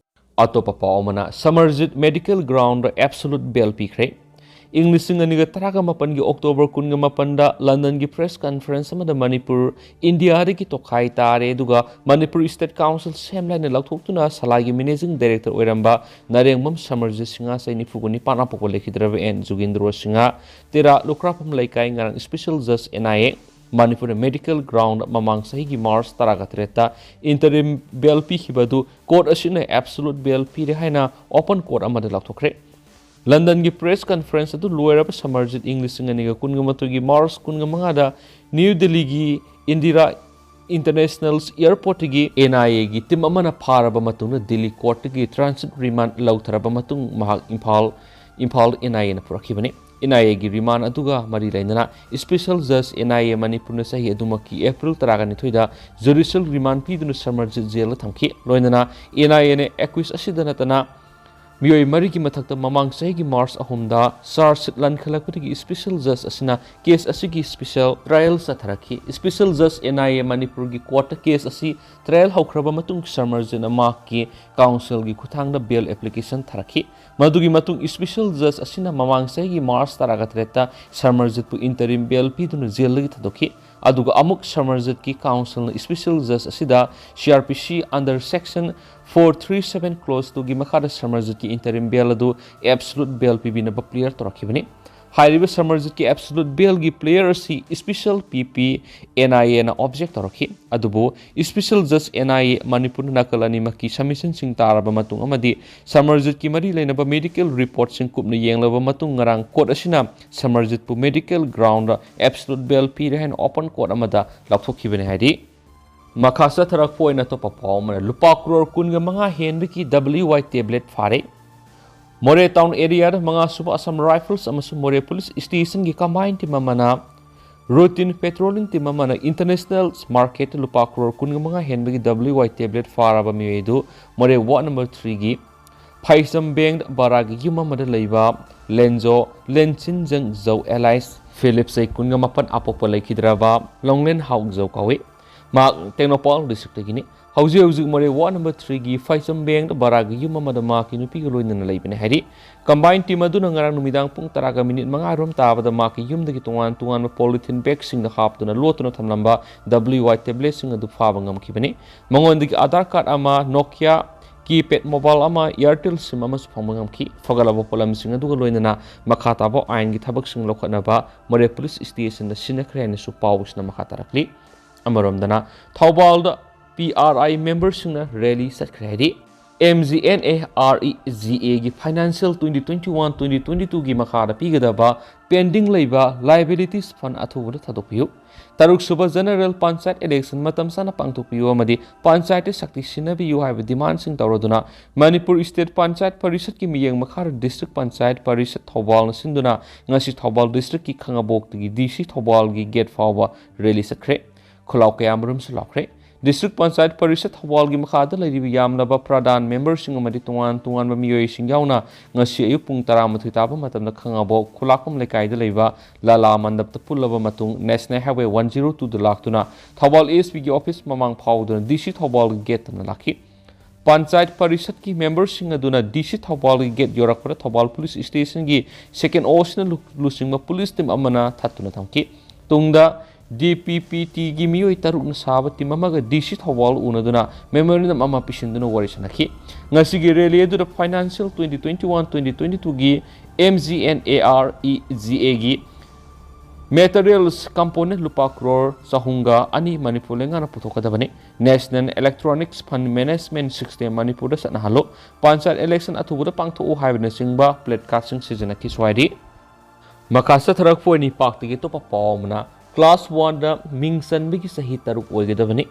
ꯑꯇꯣꯞꯄ ꯄꯥꯎ ꯑꯃꯅ, ꯁꯃꯔꯖꯤꯠ ꯃꯦꯗꯤꯀꯦꯜ ꯒ꯭ꯔꯥꯎꯟꯗ ꯑꯦꯕꯁꯣꯂꯨꯠ ꯕꯦꯜ ꯄꯤꯈ꯭ꯔꯦ꯫ ꯏꯪ ꯂꯤꯁꯤꯡ ꯑꯅꯤꯒ ꯇꯔꯥꯒ ꯃꯥꯄꯟꯒꯤ ꯑꯣꯛꯇꯣꯕꯔ ꯀꯨꯟꯒ ꯃꯥꯄꯟꯗ ꯂꯟꯗꯟꯒꯤ ꯄ꯭ꯔꯦꯁ ꯀꯟꯐꯔꯦꯟꯁ ꯑꯃꯗ ꯃꯅꯤꯄꯨꯔ ꯏꯟꯗꯤꯌꯥꯗꯒꯤ ꯇꯣꯈꯥꯏ ꯇꯥꯔꯦ, ꯑꯗꯨꯒ ꯃꯅꯤꯄꯨꯔ ꯁ꯭ꯇꯦꯠ ꯀꯥꯎꯟꯁꯤꯜ ꯁꯦꯝꯂꯥꯏꯅ ꯂꯧꯊꯣꯛꯇꯨꯅ ꯁꯂꯥꯏꯒꯤ ꯃꯦꯅꯦꯖꯤꯡ ꯗꯥꯏꯔꯦꯛꯇꯔ ꯑꯣꯏꯔꯝꯕ ꯅꯔꯦꯡꯕꯝ ꯁꯃꯔꯖꯤꯠ ꯁꯤꯡꯍ, ꯆꯍꯤ ꯅꯤꯐꯨꯒ ꯅꯤꯄꯥꯟ ꯄꯣꯛꯄ, ꯂꯩꯈꯤꯗ꯭ꯔꯕ ꯑꯦꯟ ꯖꯨꯒꯦꯟꯗ꯭ꯔꯣ ꯁꯤꯡꯍ, ꯇꯦꯔꯥ ꯂꯨꯈ꯭ꯔꯥꯐꯝ ꯂꯩꯀꯥꯏ, ꯉꯔꯥꯡ ꯁ꯭ꯄꯦꯁꯦꯜ ꯖꯖ N I A Manipur medical ground ꯃꯃꯥꯡ ꯆꯍꯤꯒꯤ ꯃꯥꯔꯆ ꯇꯔꯥꯒ ꯇꯔꯦꯠꯇ ꯏꯟꯇꯔꯤꯝ ꯕꯦꯜ ꯄꯤꯈꯤꯕ ꯑꯗꯨ ꯀꯣꯔꯠ ꯑꯁꯤꯅ ꯑꯦꯕꯁꯣꯂꯨꯠ ꯕꯦꯜ ꯄꯤꯔꯦ ꯍꯥꯏꯅ ꯑꯣꯄꯟ ꯀꯣꯔꯠ ꯑꯃꯗ ꯂꯥꯎꯊꯣꯛꯈ꯭ꯔꯦ꯫ ꯂꯟꯗꯟꯒꯤ ꯄ꯭ꯔꯦꯁ ꯀꯟꯐꯔꯦꯟꯁ ꯑꯗꯨ ꯂꯣꯏꯔꯕ ꯁꯃꯔꯖꯤꯠ ꯏꯪ ꯂꯤꯁꯤꯡ ꯑꯅꯤꯒ ꯀꯨꯟꯒ ꯃꯥꯊꯣꯏꯒꯤ ꯃꯥꯔꯆ ꯀꯨꯟꯒ ꯃꯉꯥꯗ ꯅ꯭ꯌꯨ ꯗꯤꯜꯂꯤꯒꯤ ꯏꯟꯗꯤꯔꯥ ꯏꯟꯇꯔꯅꯦꯁꯅꯦꯜ ꯑꯦꯌꯔꯄꯣꯔꯠꯇꯒꯤ ꯑꯦꯟ ꯑꯥꯏ ꯑꯦꯒꯤ ꯇꯤꯝ ꯑꯃꯅ ꯐꯥꯔꯕ ꯃꯇꯨꯡꯗ ꯗꯤꯜꯂꯤ ꯀꯣꯔꯠꯇꯒꯤ ꯇ꯭ꯔꯥꯟꯖꯤꯠ ꯔꯤꯃꯥꯟ ꯂꯧꯊꯔꯕ ꯃꯇꯨꯡ ꯃꯍꯥꯛ ꯏꯝꯐꯥꯜ, ꯏꯝꯐꯥꯜ ꯑꯦꯟ ꯑꯥꯏ ꯑꯦꯅ ꯄꯨꯔꯛꯈꯤꯕꯅꯤ꯫ ꯑꯦꯟ ꯑꯥꯏ ꯑꯦꯒꯤ ꯔꯤꯃꯥꯟ ꯑꯗꯨꯒ ꯃꯔꯤ ꯂꯩꯅꯅ ꯏꯁꯄꯤꯁꯦꯜ ꯖꯖ ꯑꯦꯟ ꯑꯥꯏ ꯑꯦ ꯃꯅꯤꯄꯨꯔꯅ ꯆꯍꯤ ꯑꯗꯨꯃꯛꯀꯤ ꯑꯦꯄ꯭ꯔꯤꯜ ꯇꯔꯥꯒ ꯅꯤꯊꯣꯏꯗ ꯖꯨꯗꯤꯁꯤꯌꯦꯜ ꯔꯤꯃꯥꯟ ꯄꯤꯗꯨꯅ ꯁꯃꯔꯖꯤꯠ ꯖꯦꯜꯗ ꯊꯝꯈꯤ꯫ ꯂꯣꯏꯅꯅ ꯑꯦꯟ ꯑꯥꯏ ꯑꯦꯅ ꯑꯦꯀ꯭ꯌꯨꯁ ꯑꯁꯤꯗ ꯅꯠꯇꯅ ꯃꯤꯑꯣꯏ ꯃꯔꯤꯒꯤ ꯃꯊꯛꯇ ꯃꯃꯥꯡ ꯆꯍꯤꯒꯤ ꯃꯥꯔꯆ ꯑꯍꯨꯝꯗ ꯆꯥꯔꯖ ꯁꯤꯠ ꯂꯟꯈꯠꯂꯛꯄꯗꯒꯤ ꯏꯁꯄꯤꯁꯦꯜ ꯖꯖ ꯑꯁꯤꯅ ꯀꯦꯁ ꯑꯁꯤꯒꯤ ꯏꯁꯄꯤꯁꯦꯜ ꯇ꯭ꯔꯥꯏꯌꯦꯜ ꯆꯠꯊꯔꯛꯈꯤ꯫ ꯏꯁꯄꯤꯁꯦꯜ ꯖꯖ ꯑꯦꯟ ꯑꯥꯏ ꯑꯦ ꯃꯅꯤꯄꯨꯔꯒꯤ ꯀꯣꯔꯠꯇ ꯀꯦꯁ ꯑꯁꯤ ꯇ꯭ꯔꯥꯏꯌꯦꯜ ꯍꯧꯈ꯭ꯔꯕ ꯃꯇꯨꯡ ꯁꯃꯔꯖꯤꯠꯅ ꯃꯍꯥꯛꯀꯤ ꯀꯥꯎꯟꯁꯤꯜꯒꯤ ꯈꯨꯠꯊꯥꯡꯗ ꯕꯦꯜ ꯑꯦꯄ꯭ꯂꯤꯀꯦꯁꯟ ꯊꯥꯔꯛꯈꯤ꯫ ꯃꯗꯨꯒꯤ ꯃꯇꯨꯡ ꯏꯁꯄꯤꯁꯦꯜ ꯖꯖ ꯑꯁꯤꯅ ꯃꯃꯥꯡ ꯆꯍꯤꯒꯤ ꯃꯥꯔꯆ ꯇꯔꯥꯒ ꯇꯔꯦꯠꯇ ꯁꯃꯔꯖꯤꯠꯄꯨ ꯏꯟꯇꯔꯤꯝ ꯕꯦꯜ ꯄꯤꯗꯨꯅ ꯖꯦꯜꯗꯒꯤ ꯊꯥꯗꯣꯛꯈꯤ꯫ ꯑꯗꯨꯒ ꯑꯃꯨꯛ ꯁꯃꯔꯖꯤꯠꯀꯤ ꯀꯥꯎꯟꯁꯤꯜꯅ ꯏꯁꯄꯤꯁꯦꯜ ꯖꯖ ꯑꯁꯤꯗ ꯁꯤ ꯑꯥꯔ ꯄꯤ ꯁꯤ under section four three seven clause two ꯒꯤ ꯃꯈꯥꯗ ꯁꯃꯔꯖꯤꯠꯀꯤ ꯏꯟꯇꯔꯤꯝ ꯕꯦꯜ ꯑꯗꯨ ꯑꯦꯕꯁꯣꯂꯨꯠ ꯕꯦꯜ ꯄꯤꯕꯤꯅꯕ ꯄ꯭ꯂꯦꯌꯔ ꯇꯧꯔꯛꯈꯤꯕꯅꯤ꯫ ꯍꯥꯏꯔꯤꯕ ꯁꯃꯔꯖꯤꯠꯀꯤ ꯑꯦꯕꯁꯣꯂꯨꯠ ꯕꯦꯜꯒꯤ ꯄ꯭ꯂꯦꯌꯔ ꯑꯁꯤ ꯏꯁꯄꯤꯁꯦꯜ ꯄꯤ ꯄꯤ ꯑꯦꯟ ꯑꯥꯏ ꯑꯦꯅ ꯑꯣꯕꯖꯦꯛ ꯇꯧꯔꯛꯈꯤ꯫ ꯑꯗꯨꯕꯨ ꯏꯁꯄꯤꯁꯦꯜ ꯖꯖ ꯑꯦꯟ ꯑꯥꯏ ꯑꯦ ꯃꯅꯤꯄꯨꯔꯅ ꯅꯥꯀꯜ ꯑꯅꯤꯃꯛꯀꯤ ꯁꯕꯃꯤꯁꯟꯁꯤꯡ ꯇꯥꯔꯕ ꯃꯇꯨꯡ ꯑꯃꯗꯤ ꯁꯃꯔꯖꯤꯠꯀꯤ ꯃꯔꯤ ꯂꯩꯅꯕ ꯃꯦꯗꯤꯀꯦꯜ ꯔꯤꯄꯣꯔꯠꯁꯤꯡ ꯀꯨꯞꯅ ꯌꯦꯡꯂꯕ ꯃꯇꯨꯡ ꯉꯔꯥꯡ ꯀꯣꯔꯠ ꯑꯁꯤꯅ ꯁꯃꯔꯖꯤꯠꯄꯨ ꯃꯦꯗꯤꯀꯦꯜ ꯒ꯭ꯔꯥꯎꯟꯗ ꯑꯦꯕꯁꯣꯂꯨꯠ ꯕꯦꯜ ꯄꯤꯔꯦ ꯍꯥꯏꯅ ꯑꯣꯄꯟ ꯀꯣꯔꯠ ꯑꯃꯗ ꯂꯥꯎꯊꯣꯛꯈꯤꯕꯅꯤ ꯍꯥꯏꯔꯤ꯫ ꯃꯈꯥ ꯆꯠꯊꯔꯛꯄ ꯑꯣꯏꯅ ꯑꯇꯣꯞꯄ ꯄꯥꯎ ꯑꯃꯅ, ꯂꯨꯄꯥ ꯀ꯭ꯔꯣꯔ ꯀꯨꯟꯒ ꯃꯉꯥ ꯍꯦꯟꯕꯒꯤ ꯗꯕ꯭ꯂꯤꯌꯨ ꯋꯥꯏ ꯇꯦꯕ꯭ꯂꯦꯠ ꯐꯥꯔꯦ꯫ ꯃꯣꯔꯦ ꯇꯥꯎꯟ ꯑꯦꯔꯤꯌꯥꯗ ꯃꯉꯥ ꯁꯨꯕ ꯑꯁꯥꯝ ꯔꯥꯏꯐꯜꯁ ꯑꯃꯁꯨꯡ ꯃꯣꯔꯦ ꯄꯨꯂꯤꯁ ꯁ꯭ꯇꯦꯁꯟꯒꯤ ꯀꯝꯕꯥꯏꯟ ꯇꯤꯝ ꯑꯃꯅ ꯔꯨꯇꯤꯟ ꯄꯦꯇ꯭ꯔꯣꯂꯤꯡ ꯇꯤꯝ ꯑꯃꯅ ꯏꯟꯇꯔꯅꯦꯁꯅꯦꯜ ꯃꯥꯔꯀꯦꯠꯇ ꯂꯨꯄꯥ ꯀ꯭ꯔꯣꯔ ꯀꯨꯟꯒ ꯃꯉꯥ ꯍꯦꯟꯕꯒꯤ ꯗꯕ꯭ꯂꯤꯌꯨ ꯋꯥꯏ ꯇꯦꯕ꯭ꯂꯦꯠ ꯐꯥꯔꯕ ꯃꯤꯑꯣꯏ ꯑꯗꯨ ꯃꯣꯔꯦ ꯋꯥꯔꯗ ꯅꯝꯕꯔ ꯊ꯭ꯔꯤꯒꯤ ꯐꯥꯏꯁꯝ ꯕꯦꯡ ꯕꯔꯥꯒꯤ ꯌꯨꯝ ꯑꯃꯗ ꯂꯩꯕ ꯂꯦꯟꯖꯣ ꯂꯦꯟꯆꯤꯟꯖꯪ ꯖꯧ alias ꯐꯤꯂꯤꯞ, ꯆꯍꯤ ꯀꯨꯟꯒ ꯃꯥꯄꯟ, ꯑꯄꯣꯛꯄ ꯂꯩꯈꯤꯗ꯭ꯔꯕ ꯂꯣꯡꯂꯦꯟ ꯍꯥꯎ ꯖꯧ ꯀꯧꯏ꯫ ꯃꯍꯥꯛ ꯇꯦꯡꯅꯧꯄꯜ ꯗꯤꯁꯇ꯭ꯔꯤꯛꯇꯒꯤꯅꯤ꯫ ꯍꯧꯖꯤꯛ ꯍꯧꯖꯤꯛ ꯃꯣꯔꯦ ꯋꯥꯔꯗ ꯅꯝꯕꯔ ꯊ꯭ꯔꯤꯒꯤ ꯐꯥꯏꯁꯝ ꯕꯦꯡꯗ ꯕꯔꯥꯒꯤ ꯌꯨꯝ ꯑꯃꯗ ꯃꯍꯥꯛꯀꯤ ꯅꯨꯄꯤꯒ ꯂꯣꯏꯅꯅ ꯂꯩꯕꯅꯤ ꯍꯥꯏꯔꯤ꯫ ꯀꯝꯕꯥꯏꯟ ꯇꯤꯝ ꯑꯗꯨꯅ ꯉꯔꯥꯡ ꯅꯨꯃꯤꯗꯥꯡ ꯄꯨꯡ ꯇꯔꯥꯒ ꯃꯤꯅꯤꯠ ꯃꯉꯥ ꯔꯣꯝ ꯇꯥꯕꯗ ꯃꯍꯥꯛꯀꯤ ꯌꯨꯝꯗꯒꯤ ꯇꯣꯉꯥꯟ ꯇꯣꯉꯥꯟꯕ ꯄꯣꯂꯤꯊꯤꯟ ꯕꯦꯒꯁꯤꯡꯗ ꯍꯥꯞꯇꯨꯅ ꯂꯣꯠꯇꯨꯅ ꯊꯝꯂꯝꯕ ꯗꯕ꯭ꯂꯤꯌꯨ ꯋꯥꯏ ꯇꯦꯕ꯭ꯂꯦꯠꯁꯤꯡ ꯑꯗꯨ ꯐꯥꯕ ꯉꯝꯈꯤꯕꯅꯤ꯫ ꯃꯉꯣꯟꯗꯒꯤ ꯑꯙꯥꯔ ꯀꯥꯔꯗ ꯑꯃ, ꯅꯣꯀꯤꯌꯥ ꯀꯤꯄꯦꯗ ꯃꯣꯕꯥꯏꯜ ꯑꯃ, ꯑꯦꯌꯥꯔꯇꯦꯜ ꯁꯤꯝ ꯑꯃꯁꯨ ꯐꯪꯕ ꯉꯝꯈꯤ꯫ ꯐꯒꯠꯂꯕ ꯄꯣꯠꯂꯝꯁꯤꯡ ꯑꯗꯨꯒ ꯂꯣꯏꯅꯅ ꯃꯈꯥ ꯇꯥꯕ ꯑꯥꯏꯟꯒꯤ ꯊꯕꯛꯁꯤꯡ ꯂꯧꯈꯠꯅꯕ ꯃꯣꯔꯦ ꯄꯨꯂꯤꯁ ꯁ꯭ꯇꯦꯁꯟꯗ ꯁꯤꯟꯅꯈ꯭ꯔꯦ ꯍꯥꯏꯅꯁꯨ ꯄꯥꯎꯁꯤꯅ ꯃꯈꯥ ꯇꯥꯔꯛꯂꯤ꯫ ꯑꯃꯔꯣꯝꯗꯅ ꯊꯧꯕꯥꯜꯗ ꯄꯤ ꯑꯥꯔ ꯑꯥꯏ ꯃꯦꯝꯕꯔꯁꯤꯡꯅ ꯔꯦꯂꯤ ꯆꯠꯈ꯭ꯔꯦ ꯍꯥꯏꯔꯤ꯫ M G N A R E G A ꯒꯤ financial twenty twenty-one twenty twenty-two ꯒꯤ ꯃꯈꯥꯗ ꯄꯤꯒꯗꯕ pending ꯂꯩꯕ liabilities fund ꯑꯊꯨꯕꯗ ꯊꯥꯗꯣꯛꯄꯤꯌꯨ꯫ ꯇꯔꯨꯛꯁꯨꯕ general ꯄꯟꯆꯥꯌꯠ election ꯃꯇꯝ ꯆꯥꯅ ꯄꯥꯡꯊꯣꯛꯄꯤꯌꯨ ꯑꯃꯗꯤ ꯄꯟꯆꯥꯌꯠꯇ ꯁꯛꯇꯤ ꯁꯤꯟꯅꯕꯤꯌꯨ ꯍꯥꯏꯕ demandꯁꯤꯡ ꯇꯧꯔꯗꯨꯅ ꯃꯅꯤꯄꯨꯔ State ꯄꯟꯆꯥꯌꯠ ꯄꯔꯤꯁꯠꯀꯤ ꯃꯤꯠꯌꯦꯡ ꯃꯈꯥꯗ district ꯄꯟꯆꯥꯌꯠ ꯄꯔꯤꯁꯠ ꯊꯧꯕꯥꯜꯅ ꯁꯤꯟꯗꯨꯅ ꯉꯁꯤ ꯊꯧꯕꯥꯜ districtꯀꯤ ꯈꯥꯉꯕꯣꯛꯇꯒꯤ D C ꯊꯧꯕꯥꯜꯒꯤ gate ꯐꯥꯎꯕ rally ꯆꯠꯈ꯭ꯔꯦ꯫ ꯈꯨꯜꯂꯥꯎ ꯀꯌꯥꯃꯔꯨꯝꯁꯨ ꯂꯥꯎꯈ꯭ꯔꯦ꯫ District ꯄꯟꯆꯥꯌꯠ ꯄꯔꯤꯁꯠ ꯊꯧꯕꯥꯜꯒꯤ ꯃꯈꯥꯗ ꯂꯩꯔꯤꯕ ꯌꯥꯝꯂꯕ ꯄ꯭ꯔꯙꯥꯟ memberꯁꯤꯡ ꯑꯃꯗꯤ ꯇꯣꯉꯥꯟ ꯇꯣꯉꯥꯟꯕ ꯃꯤꯑꯣꯏꯁꯤꯡ ꯌꯥꯎꯅ ꯉꯁꯤ ꯑꯌꯨꯛ ꯄꯨꯡ ꯇꯔꯥꯃꯥꯊꯣꯏ ꯇꯥꯕ ꯃꯇꯝꯗ ꯈꯥꯉꯕꯣꯛ ꯈꯨꯂꯥꯛꯄꯝ ꯂꯩꯀꯥꯏꯗ ꯂꯩꯕ ꯂꯥꯂꯥ ꯃꯟꯗꯞꯇ ꯄꯨꯜꯂꯕ ꯃꯇꯨꯡ National Highway one zero twoꯗ ꯂꯥꯛꯇꯨꯅ ꯊꯧꯕꯥꯜ ASPꯒꯤ office ꯃꯃꯥꯡ ꯐꯥꯎꯗꯨꯅ D C ꯊꯧꯕꯥꯜꯒꯤ gate ꯇꯝꯅ ꯂꯥꯛꯈꯤ꯫ ꯄꯟꯆꯥꯌꯠ ꯄꯔꯤꯁꯠꯀꯤ memberꯁꯤꯡ ꯑꯗꯨꯅ D C ꯊꯧꯕꯥꯜꯒꯤ gate ꯌꯧꯔꯛꯄꯗ ꯊꯧꯕꯥꯜ police stationꯒꯤ second Oꯁꯤꯅ ꯂꯨ-, ꯂꯨꯆꯤꯡꯕ police team ꯑꯃꯅ ꯊꯠꯇꯨꯅ ꯊꯝꯈꯤ꯫ ꯇꯨꯡꯗ D P P Tꯒꯤ ꯃꯤꯑꯣꯏ ꯇꯔꯨꯛꯅ ꯁꯥꯕ team ꯑꯃꯒ D C ꯊꯧꯕꯥꯜ ꯎꯅꯗꯨꯅ memorandum ꯑꯃ ꯄꯤꯁꯤꯟꯗꯨꯅ ꯋꯥꯔꯤ ꯁꯥꯟꯅꯈꯤ꯫ ꯉꯁꯤꯒꯤ rally ꯑꯗꯨꯗ financial twenty twenty-one twenty twenty-twoꯒꯤ M G N A R E G Aꯒꯤ materials component ꯂꯨꯄꯥ ꯀ꯭ꯔꯣꯔ ꯆꯍꯨꯝꯒ ꯑꯅꯤ ꯃꯅꯤꯄꯨꯔ ꯂꯩꯉꯥꯛꯅ ꯄꯨꯊꯣꯛꯀꯗꯕꯅꯤ꯫ National Electronics Fund Management System ꯃꯅꯤꯄꯨꯔꯗ ꯆꯠꯅꯍꯜꯂꯨ꯫ ꯄꯟꯆꯥꯌꯠ election ꯑꯊꯨꯕꯗ ꯄꯥꯡꯊꯣꯛꯎ ꯍꯥꯏꯕꯅꯆꯤꯡꯕ placardꯁꯤꯡ ꯁꯤꯖꯤꯟꯅꯈꯤ꯫ ꯁ꯭ꯋꯥꯏꯗꯤ ꯃꯈꯥ ꯆꯠꯊꯔꯛꯄ ꯑꯣꯏꯅ ꯄꯥꯛꯇꯒꯤ ꯑꯇꯣꯞꯄ ꯄꯥꯎ ꯑꯃꯅ, class oneꯗ ꯃꯤꯡ ꯆꯟꯕꯒꯤ ꯆꯍꯤ ꯇꯔꯨꯛ ꯑꯣꯏꯒꯗꯕꯅꯤ꯫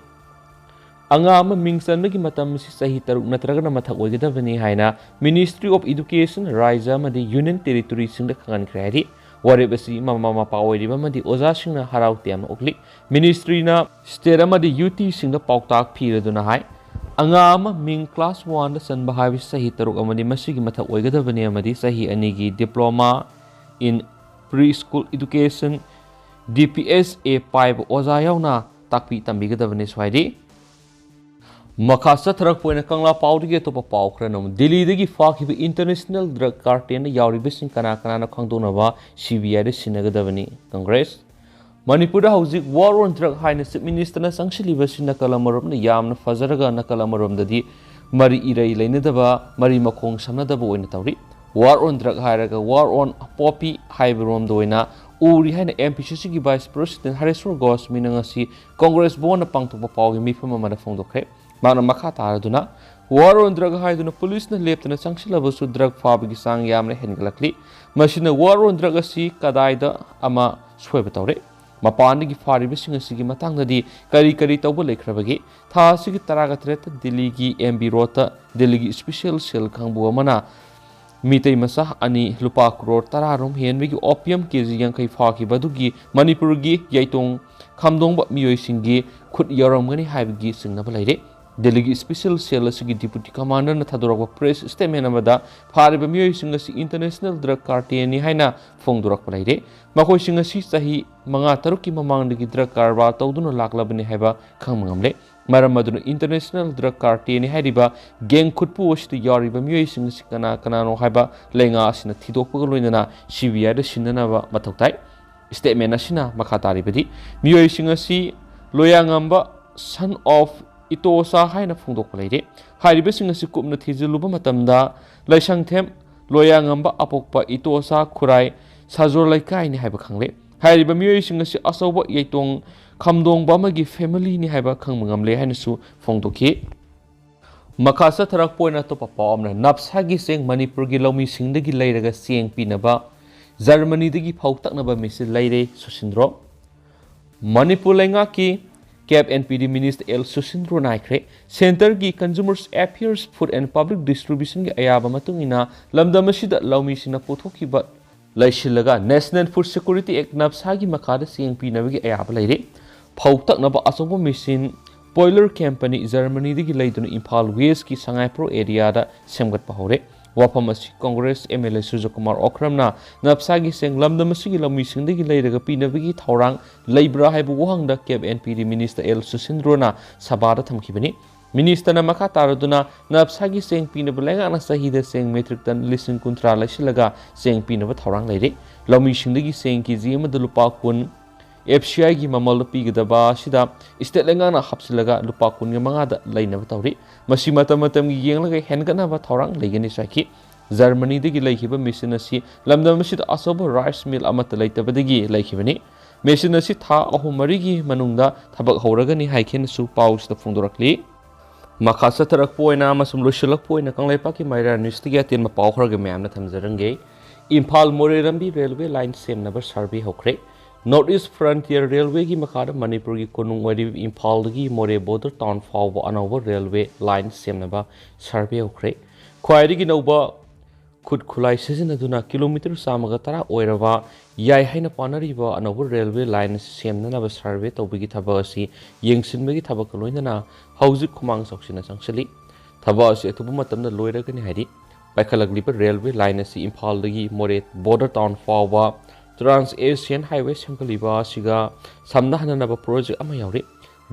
ꯑꯉꯥꯡ ꯑꯃ ꯃꯤꯡ ꯆꯟꯕꯒꯤ ꯃꯇꯝ ꯑꯁꯤ ꯆꯍꯤ ꯇꯔꯨꯛ ꯅꯠꯇ꯭ꯔꯒꯅ ꯃꯊꯛ ꯑꯣꯏꯒꯗꯕꯅꯤ ꯍꯥꯏꯅ Ministry of Education ꯔꯥꯖ꯭ꯌ ꯑꯃꯗꯤ Union Territoryꯁꯤꯡꯗ ꯈꯪꯍꯟꯈ꯭ꯔꯦ ꯍꯥꯏꯔꯤ꯫ ꯋꯥꯔꯦꯞ ꯑꯁꯤ ꯃꯃꯥ ꯃꯄꯥ ꯑꯣꯏꯔꯤꯕ ꯑꯃꯗꯤ ꯑꯣꯖꯥꯁꯤꯡꯅ ꯍꯔꯥꯎ ꯇꯌꯥꯝꯅ ꯎꯠꯂꯤ꯫ Ministryꯅ state ꯑꯃꯗꯤ UTꯁꯤꯡꯗ ꯄꯥꯎꯇꯥꯛ ꯄꯤꯔꯗꯨꯅ ꯍꯥꯏ, ꯑꯉꯥꯡ ꯑꯃ ꯃꯤꯡ class oneꯗ ꯆꯟꯕ ꯍꯥꯏꯕꯁꯤ ꯆꯍꯤ ꯇꯔꯨꯛ ꯑꯃꯗꯤ ꯃꯁꯤꯒꯤ ꯃꯊꯛ ꯑꯣꯏꯒꯗꯕꯅꯤ ꯑꯃꯗꯤ ꯆꯍꯤ ꯑꯅꯤꯒꯤ diploma in pre school education, D P S A ꯄꯥꯏꯕ ꯑꯣꯖꯥ ꯌꯥꯎꯅ ꯇꯥꯛꯄꯤ ꯇꯝꯕꯤꯒꯗꯕꯅꯤ꯫ ꯁ꯭ꯋꯥꯏꯗꯤ ꯃꯈꯥ ꯆꯠꯊꯔꯛꯄ ꯑꯣꯏꯅ ꯀꯪꯂꯥ ꯄꯥꯎꯗꯒꯤ ꯑꯇꯣꯞꯄ ꯄꯥꯎ ꯈꯔꯅ ꯑꯃꯨꯛ, ꯗꯤꯜꯂꯤꯗꯒꯤ ꯐꯥꯈꯤꯕ international drug cartelꯗ ꯌꯥꯎꯔꯤꯕꯁꯤꯡ ꯀꯅꯥ ꯀꯅꯥꯅꯣ ꯈꯪꯗꯣꯛꯅꯕ CBIꯗ ꯁꯤꯟꯅꯒꯗꯕꯅꯤ꯫ Congress ꯃꯅꯤꯄꯨꯔꯗ ꯍꯧꯖꯤꯛ war on drug ꯍꯥꯏꯅ Chief Ministerꯅ ꯆꯪꯁꯤꯜꯂꯤꯕꯁꯤ ꯅꯀꯜ ꯑꯃꯔꯣꯝꯗ ꯌꯥꯝꯅ ꯐꯖꯔꯒ ꯅꯀꯜ ꯑꯃꯔꯣꯝꯗꯗꯤ ꯃꯔꯤ ꯏꯔꯩ ꯂꯩꯅꯗꯕ, ꯃꯔꯤ ꯃꯈꯣꯡ ꯁꯝꯅꯗꯕ ꯑꯣꯏꯅ ꯇꯧꯔꯤ꯫ War on drug ꯍꯥꯏꯔꯒ war on poppy ꯍꯥꯏꯕ ꯔꯣꯝꯗ ꯑꯣꯏꯅ ꯎꯔꯤ ꯍꯥꯏꯅ MPCCꯒꯤ Vice President ꯍꯔꯦꯁ꯭ꯋꯔ ꯒꯣꯁ꯭ꯋꯥꯃꯤꯅ ꯉꯁꯤ Congress ꯚꯋꯟꯗ ꯄꯥꯡꯊꯣꯛꯄ ꯄꯥꯎꯒꯤ ꯃꯤꯐꯝ ꯑꯃꯗ ꯐꯣꯡꯗꯣꯛꯈ꯭ꯔꯦ꯫ ꯃꯍꯥꯛꯅ ꯃꯈꯥ ꯇꯥꯔꯗꯨꯅ, War on drug ꯍꯥꯏꯗꯨꯅ ꯄꯨꯂꯤꯁꯅ ꯂꯦꯞꯇꯅ ꯆꯪꯁꯤꯜꯂꯕꯁꯨ ꯗ꯭ꯔꯒ ꯐꯥꯕꯒꯤ ꯆꯥꯡ ꯌꯥꯝꯅ ꯍꯦꯟꯒꯠꯂꯛꯂꯤ꯫ ꯃꯁꯤꯅ war on drug ꯑꯁꯤ ꯀꯗꯥꯏꯗ ꯑꯃ ꯁꯣꯏꯕ ꯇꯧꯔꯦ꯫ ꯃꯄꯥꯟꯗꯒꯤ ꯐꯥꯔꯤꯕꯁꯤꯡ ꯑꯁꯤꯒꯤ ꯃꯇꯥꯡꯗꯗꯤ ꯀꯔꯤ ꯀꯔꯤ ꯇꯧꯕ ꯂꯩꯈ꯭ꯔꯕꯒꯦ? ꯊꯥ ꯑꯁꯤꯒꯤ ꯇꯔꯥꯒ ꯇꯔꯦꯠꯇ ꯗꯤꯜꯂꯤꯒꯤ M B Roadꯇ ꯗꯤꯜꯂꯤꯒꯤ special cell ꯀꯥꯡꯕꯨ ꯑꯃꯅ ꯃꯤꯇꯩ ꯃꯆꯥ ꯑꯅꯤ ꯂꯨꯄꯥ ꯀ꯭ꯔꯣꯔ ꯇꯔꯥ ꯔꯣꯝ ꯍꯦꯟꯕꯒꯤ opium ꯀꯦ ꯖꯤ ꯌꯥꯡꯈꯩ ꯐꯥꯈꯤꯕ ꯑꯗꯨꯒꯤ ꯃꯅꯤꯄꯨꯔꯒꯤ ꯌꯥꯏꯇꯣꯡ ꯈꯥꯝꯗꯣꯡꯕ ꯃꯤꯑꯣꯏꯁꯤꯡꯒꯤ ꯈꯨꯠ ꯌꯥꯎꯔꯝꯒꯅꯤ ꯍꯥꯏꯕꯒꯤ ꯆꯤꯡꯅꯕ ꯂꯩꯔꯦ꯫ ꯗꯤꯜꯂꯤꯒꯤ special cell ꯑꯁꯤꯒꯤ deputy commanderꯅ ꯊꯥꯗꯣꯔꯛꯄ press statement ꯑꯃꯗ ꯐꯥꯔꯤꯕ ꯃꯤꯑꯣꯏꯁꯤꯡ ꯑꯁꯤ international drug cartelꯅꯤ ꯍꯥꯏꯅ ꯐꯣꯡꯗꯣꯔꯛꯄ ꯂꯩꯔꯦ꯫ ꯃꯈꯣꯏꯁꯤꯡ ꯑꯁꯤ ꯆꯍꯤ ꯃꯉꯥ ꯇꯔꯨꯛꯀꯤ ꯃꯃꯥꯡꯗꯒꯤ ꯗ꯭ꯔꯒ ꯀꯔꯕꯥꯔ ꯇꯧꯗꯨꯅ ꯂꯥꯛꯂꯕꯅꯤ ꯍꯥꯏꯕ ꯈꯪꯕ ꯉꯝꯂꯦ꯫ ꯃꯔꯝ ꯑꯗꯨꯅ international drug cartelꯅꯤ ꯍꯥꯏꯔꯤꯕ gang ꯈꯨꯠꯄꯨ ꯑꯁꯤꯗ ꯌꯥꯎꯔꯤꯕ ꯃꯤꯑꯣꯏꯁꯤꯡ ꯑꯁꯤ ꯀꯅꯥ ꯀꯅꯥꯅꯣ ꯍꯥꯏꯕ ꯂꯩꯉꯥꯛ ꯑꯁꯤꯅ ꯊꯤꯗꯣꯛꯄꯒ ꯂꯣꯏꯅꯅ C B Iꯗ ꯁꯤꯟꯅꯅꯕ ꯃꯊꯧ ꯇꯥꯏ꯫ Statement ꯑꯁꯤꯅ ꯃꯈꯥ ꯇꯥꯔꯤꯕꯗꯤ, ꯃꯤꯑꯣꯏꯁꯤꯡ ꯑꯁꯤ ꯂꯣꯌꯥꯉꯝꯕ son of ꯏꯇꯣꯁꯥ ꯍꯥꯏꯅ ꯐꯣꯡꯗꯣꯛꯄ ꯂꯩꯔꯦ꯫ ꯍꯥꯏꯔꯤꯕꯁꯤꯡ ꯑꯁꯤ ꯀꯨꯞꯅ ꯊꯤꯖꯤꯜꯂꯨꯕ ꯃꯇꯝꯗ, ꯂꯩꯁꯪꯊꯦꯝ ꯂꯣꯌꯥꯉꯝꯕ ꯑꯄꯣꯛꯄ ꯏꯇꯣꯁꯥ ꯈꯨꯔꯥꯏ ꯁꯥꯖꯣꯔ ꯂꯩꯀꯥꯏꯅꯤ ꯍꯥꯏꯕ ꯈꯪꯂꯦ꯫ ꯍꯥꯏꯔꯤꯕ ꯃꯤꯑꯣꯏꯁꯤꯡ ꯑꯁꯤ ꯑꯆꯧꯕ ꯌꯥꯏꯇꯣꯡ ꯈꯥꯝꯗꯣꯡꯕ ꯑꯃꯒꯤ familyꯅꯤ ꯍꯥꯏꯕ ꯈꯪꯕ ꯉꯝꯂꯦ ꯍꯥꯏꯅꯁꯨ ꯐꯣꯡꯗꯣꯛꯈꯤ꯫ ꯃꯈꯥ ꯆꯠꯊꯔꯛꯄ ꯑꯣꯏꯅ ꯑꯇꯣꯞꯄ ꯄꯥꯎ ꯑꯃꯅ, ꯅꯞꯁꯥꯒꯤ ꯆꯦꯡ ꯃꯅꯤꯄꯨꯔꯒꯤ ꯂꯧꯃꯤꯁꯤꯡꯗꯒꯤ ꯂꯩꯔꯒ ꯆꯦꯡ ꯄꯤꯅꯕ ꯖꯔꯃꯅꯤꯗꯒꯤ ꯐꯧ ꯇꯛꯅꯕ ꯃꯦꯆꯤꯟ ꯂꯩꯔꯦ, ꯁꯨꯁꯤꯟꯗ꯭ꯔꯣ꯫ ꯃꯅꯤꯄꯨꯔ ꯂꯩꯉꯥꯛꯀꯤ CAB and PD minister L ꯁꯨꯁꯤꯟꯗ꯭ꯔꯣ ꯅꯥꯏꯈ꯭ꯔꯦ꯫ Centreꯒꯤ Consumers Affairs, Food and Public Distributionꯒꯤ ꯑꯌꯥꯕ ꯃꯇꯨꯡ ꯏꯟꯅ ꯂꯝꯗꯝ ꯑꯁꯤꯗ ꯂꯧꯃꯤꯁꯤꯡꯅ ꯄꯨꯊꯣꯛꯈꯤꯕ ꯂꯩꯁꯤꯜꯂꯒ National Food Security Act, ꯅꯞꯁꯥꯒꯤ ꯃꯈꯥꯗ ꯆꯦꯡ ꯄꯤꯅꯕꯒꯤ ꯑꯌꯥꯕ ꯂꯩꯔꯦ꯫ ꯐꯧ ꯇꯛꯅꯕ ꯑꯆꯧꯕ ꯃꯦꯆꯤꯟ Poehler Company ꯖꯔꯃꯅꯤꯗꯒꯤ ꯂꯩꯗꯨꯅ ꯏꯝꯐꯥꯜ Westꯀꯤ ꯁꯉꯥꯏꯄ꯭ꯔꯧ areaꯗ ꯁꯦꯝꯒꯠꯄ ꯍꯧꯔꯦ꯫ ꯋꯥꯐꯝ ꯑꯁꯤ Congress MLA ꯁꯨꯔꯖꯀꯨꯃꯥꯔ ꯑꯣꯀ꯭ꯔꯝꯅ ꯅꯞꯁꯥꯒꯤ ꯆꯦꯡ ꯂꯝꯗꯝ ꯑꯁꯤꯒꯤ ꯂꯧꯃꯤꯁꯤꯡꯗꯒꯤ ꯂꯩꯔꯒ ꯄꯤꯅꯕꯒꯤ ꯊꯧꯔꯥꯡ ꯂꯩꯕ꯭ꯔꯥ ꯍꯥꯏꯕ ꯋꯥꯍꯪꯗ CAB and PD minister L ꯁꯨꯁꯤꯟꯗ꯭ꯔꯣꯅ ꯁꯚꯥꯗ ꯊꯝꯈꯤꯕꯅꯤ꯫ Ministerꯅ ꯃꯈꯥ ꯇꯥꯔꯗꯨꯅ, ꯅꯞꯁꯥꯒꯤ ꯆꯦꯡ ꯄꯤꯅꯕ ꯂꯩꯉꯥꯛꯅ ꯆꯍꯤꯗ ꯆꯦꯡ metric ton ꯂꯤꯁꯤꯡ ꯀꯨꯟꯊ꯭ꯔꯥ ꯂꯩꯁꯤꯜꯂꯒ ꯆꯦꯡ ꯄꯤꯅꯕ ꯊꯧꯔꯥꯡ ꯂꯩꯔꯤ꯫ ꯂꯧꯃꯤꯁꯤꯡꯗꯒꯤ ꯆꯦꯡ ꯀꯦ ꯖꯤ ꯑꯃꯗ ꯂꯨꯄꯥ ꯀꯨꯟ F C Iꯒꯤ ꯃꯃꯜꯗ ꯄꯤꯒꯗꯕ ꯑꯁꯤꯗ state ꯂꯩꯉꯥꯛꯅ ꯍꯥꯞꯆꯤꯜꯂꯒ ꯂꯨꯄꯥ ꯀꯨꯟꯒ ꯃꯉꯥꯗ ꯂꯩꯅꯕ ꯇꯧꯔꯤ꯫ ꯃꯁꯤ ꯃꯇꯝ ꯃꯇꯝꯒꯤ ꯌꯦꯡꯂꯒ ꯍꯦꯟꯒꯠꯅꯕ ꯊꯧꯔꯥꯡ ꯂꯩꯒꯅꯤ ꯍꯥꯏꯈꯤ꯫ ꯖꯔꯃꯅꯤꯗꯒꯤ ꯂꯩꯈꯤꯕ ꯃꯦꯆꯤꯟ ꯑꯁꯤ ꯂꯝꯗꯝ ꯑꯁꯤꯗ ꯑꯆꯧꯕ rice mill ꯑꯃꯠꯇ ꯂꯩꯇꯕꯗꯒꯤ ꯂꯩꯈꯤꯕꯅꯤ꯫ ꯃꯦꯆꯤꯟ ꯑꯁꯤ ꯊꯥ ꯑꯍꯨꯝ ꯃꯔꯤꯒꯤ ꯃꯅꯨꯡꯗ ꯊꯕꯛ ꯍꯧꯔꯒꯅꯤ ꯍꯥꯏꯈꯤꯅꯁꯨ ꯄꯥꯎꯁꯤꯗ ꯐꯣꯡꯗꯣꯔꯛꯂꯤ꯫ ꯃꯈꯥ ꯆꯠꯊꯔꯛꯄ ꯑꯣꯏꯅ ꯑꯃꯁꯨꯡ ꯂꯣꯏꯁꯤꯜꯂꯛꯄ ꯑꯣꯏꯅ ꯀꯪꯂꯩꯄꯥꯛꯀꯤ ꯃꯩꯔꯥ ꯅ꯭ꯌꯨꯁꯇꯒꯤ ꯑꯇꯦꯟꯕ ꯄꯥꯎ ꯈꯔꯒ ꯃꯌꯥꯝꯅ ꯊꯝꯖꯔꯝꯒꯦ꯫ ꯏꯝꯐꯥꯜ ꯃꯣꯔꯦ ꯂꯝꯕꯤ ꯔꯦꯜꯋꯦ ꯂꯥꯏꯟ ꯁꯦꯝꯅꯕ ꯁꯔꯚꯦ ꯍꯧꯈ꯭ꯔꯦ꯫ ꯅꯣꯔꯠ ꯏꯁ ꯐ꯭ꯔꯟꯇꯤꯌꯔ ꯔꯦꯜꯋꯦꯒꯤ ꯃꯈꯥꯗ ꯃꯅꯤꯄꯨꯔꯒꯤ ꯀꯣꯅꯨꯡ ꯑꯣꯏꯔꯤꯕ ꯏꯝꯐꯥꯜꯗꯒꯤ ꯃꯣꯔꯦ ꯕꯣꯔꯗꯔ ꯇꯥꯎꯟ ꯐꯥꯎꯕ ꯑꯅꯧꯕ ꯔꯦꯜꯋꯦ ꯂꯥꯏꯟ ꯁꯦꯝꯅꯕ ꯁꯔꯚꯦ ꯍꯧꯈ꯭ꯔꯦ꯫ ꯈ꯭ꯋꯥꯏꯗꯒꯤ ꯅꯧꯕ ꯈꯨꯠ ꯈꯨꯠꯂꯥꯏ ꯁꯤꯖꯤꯟꯅꯗꯨꯅ ꯀꯤꯂꯣꯃꯤꯇꯔ ꯆꯥꯝꯃꯒ ꯇꯔꯥ ꯑꯣꯏꯔꯕ ꯌꯥꯏ ꯍꯥꯏꯅ ꯄꯥꯅꯔꯤꯕ ꯑꯅꯧꯕ ꯔꯦꯜꯋꯦ ꯂꯥꯏꯟ ꯑꯁꯤ ꯁꯦꯝꯅꯅꯕ ꯁꯔꯚꯦ ꯇꯧꯕꯒꯤ ꯊꯕꯛ ꯑꯁꯤ ꯌꯦꯡꯁꯤꯟꯕꯒꯤ ꯊꯕꯛꯀ ꯂꯣꯏꯅꯅ ꯍꯧꯖꯤꯛ ꯈꯨꯃꯥꯡ ꯆꯥꯎꯁꯤꯟꯅ ꯆꯪꯁꯤꯜꯂꯤ꯫ ꯊꯕꯛ ꯑꯁꯤ ꯑꯊꯨꯕ ꯃꯇꯝꯗ ꯂꯣꯏꯔꯒꯅꯤ ꯍꯥꯏꯔꯤ꯫ ꯄꯥꯏꯈꯠꯂꯛꯂꯤꯕ ꯔꯦꯜꯋꯦ ꯂꯥꯏꯟ ꯑꯁꯤ ꯏꯝꯐꯥꯜꯗꯒꯤ ꯃꯣꯔꯦ ꯕꯣꯔꯗꯔ ꯇꯥꯎꯟ ꯐꯥꯎꯕ ꯇ꯭ꯔꯥꯟꯁ ꯑꯦꯁꯤꯌꯥꯟ ꯍꯥꯏꯋꯦ ꯁꯦꯝꯒꯠꯂꯤꯕ ꯑꯁꯤꯒ ꯁꯝꯅꯍꯟꯅꯅꯕ ꯄ꯭ꯔꯣꯖꯦꯛ ꯑꯃ ꯌꯥꯎꯔꯤ꯫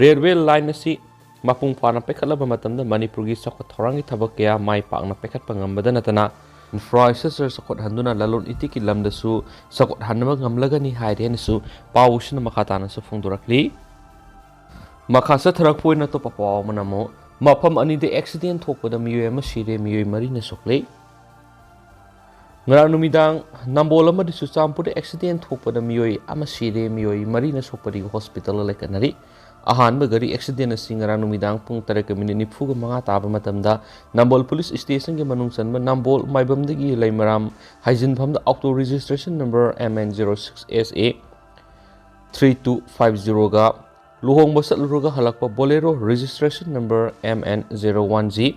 ꯔꯦꯜꯋꯦ ꯂꯥꯏꯟ ꯑꯁꯤ ꯃꯄꯨꯡ ꯐꯥꯅ ꯄꯥꯏꯈꯠꯂꯕ ꯃꯇꯝꯗ ꯃꯅꯤꯄꯨꯔꯒꯤ ꯆꯥꯎꯈꯠ ꯊꯧꯔꯥꯡꯒꯤ ꯊꯕꯛ ꯀꯌꯥ ꯃꯥꯏ ꯄꯥꯛꯅ ꯄꯥꯏꯈꯠꯄ ꯉꯝꯕꯗ ꯅꯠꯇꯅ ꯏꯟꯐ꯭ꯔꯥꯁ꯭ꯇ꯭ꯔꯛꯆꯔ ꯆꯥꯎꯈꯠꯍꯟꯗꯨꯅ ꯂꯂꯣꯟ ꯏꯇꯤꯛꯀꯤ ꯂꯝꯗꯁꯨ ꯆꯥꯎꯈꯠꯍꯟꯕ ꯉꯝꯂꯒꯅꯤ ꯍꯥꯏꯔꯦꯅꯁꯨ ꯄꯥꯎꯁꯤꯅ ꯃꯈꯥ ꯇꯥꯅꯁꯨ ꯐꯣꯡꯗꯣꯔꯛꯂꯤ꯫ ꯃꯈꯥ ꯆꯠꯊꯔꯛꯄ ꯑꯣꯏꯅ ꯑꯇꯣꯞꯄ ꯄꯥꯎ ꯑꯃꯅ ꯑꯃꯨꯛ ꯃꯐꯝ ꯑꯅꯤꯗ ꯑꯦꯛꯁꯤꯗꯦꯟ ꯊꯣꯛꯄꯗ ꯃꯤꯑꯣꯏ ꯑꯃ ꯁꯤꯔꯦ, ꯃꯤꯑꯣꯏ ꯃꯔꯤꯅ ꯁꯣꯛꯂꯦ꯫ ꯉꯔꯥꯡ ꯅꯨꯃꯤꯗꯥꯡ ꯅꯝꯕꯣꯜ ꯑꯃꯗꯤ ꯆꯨꯔꯆꯥꯟꯄꯨꯔꯗ ꯑꯦꯛꯁꯤꯗꯦꯟ ꯊꯣꯛꯄꯗ ꯃꯤꯑꯣꯏ ꯑꯃ ꯁꯤꯔꯦ, ꯃꯤꯑꯣꯏ ꯃꯔꯤꯅ ꯁꯣꯛꯄꯗꯒꯤ ꯍꯣꯁꯄꯤꯇꯥꯜꯗ ꯂꯩꯈꯠꯅꯔꯤ꯫ ꯑꯍꯥꯟꯕ ꯒꯥꯔꯤ ꯑꯦꯛꯁꯤꯗꯦꯟ ꯑꯁꯤ ꯉꯔꯥꯡ ꯅꯨꯃꯤꯗꯥꯡ ꯄꯨꯡ ꯇꯔꯦꯠꯀ ꯃꯤꯅꯤꯠ ꯅꯤꯐꯨꯒ ꯃꯉꯥ ꯇꯥꯕ ꯃꯇꯝꯗ ꯅꯝꯕꯣꯜ ꯄꯨꯂꯤꯁ ꯁ꯭ꯇꯦꯁꯟꯒꯤ ꯃꯅꯨꯡ ꯆꯟꯕ ꯅꯝꯕꯣꯜ ꯃꯥꯏꯕꯝꯗꯒꯤ ꯂꯩꯃꯔꯥꯝ ꯍꯥꯏꯖꯤꯟꯐꯝꯗ auto registration number M N zero six S A three two five zero ꯒ ꯂꯨꯍꯣꯡꯕ ꯆꯠꯂꯨꯔꯒ ꯍꯜꯂꯛꯄ Bolero registration number M N zero one G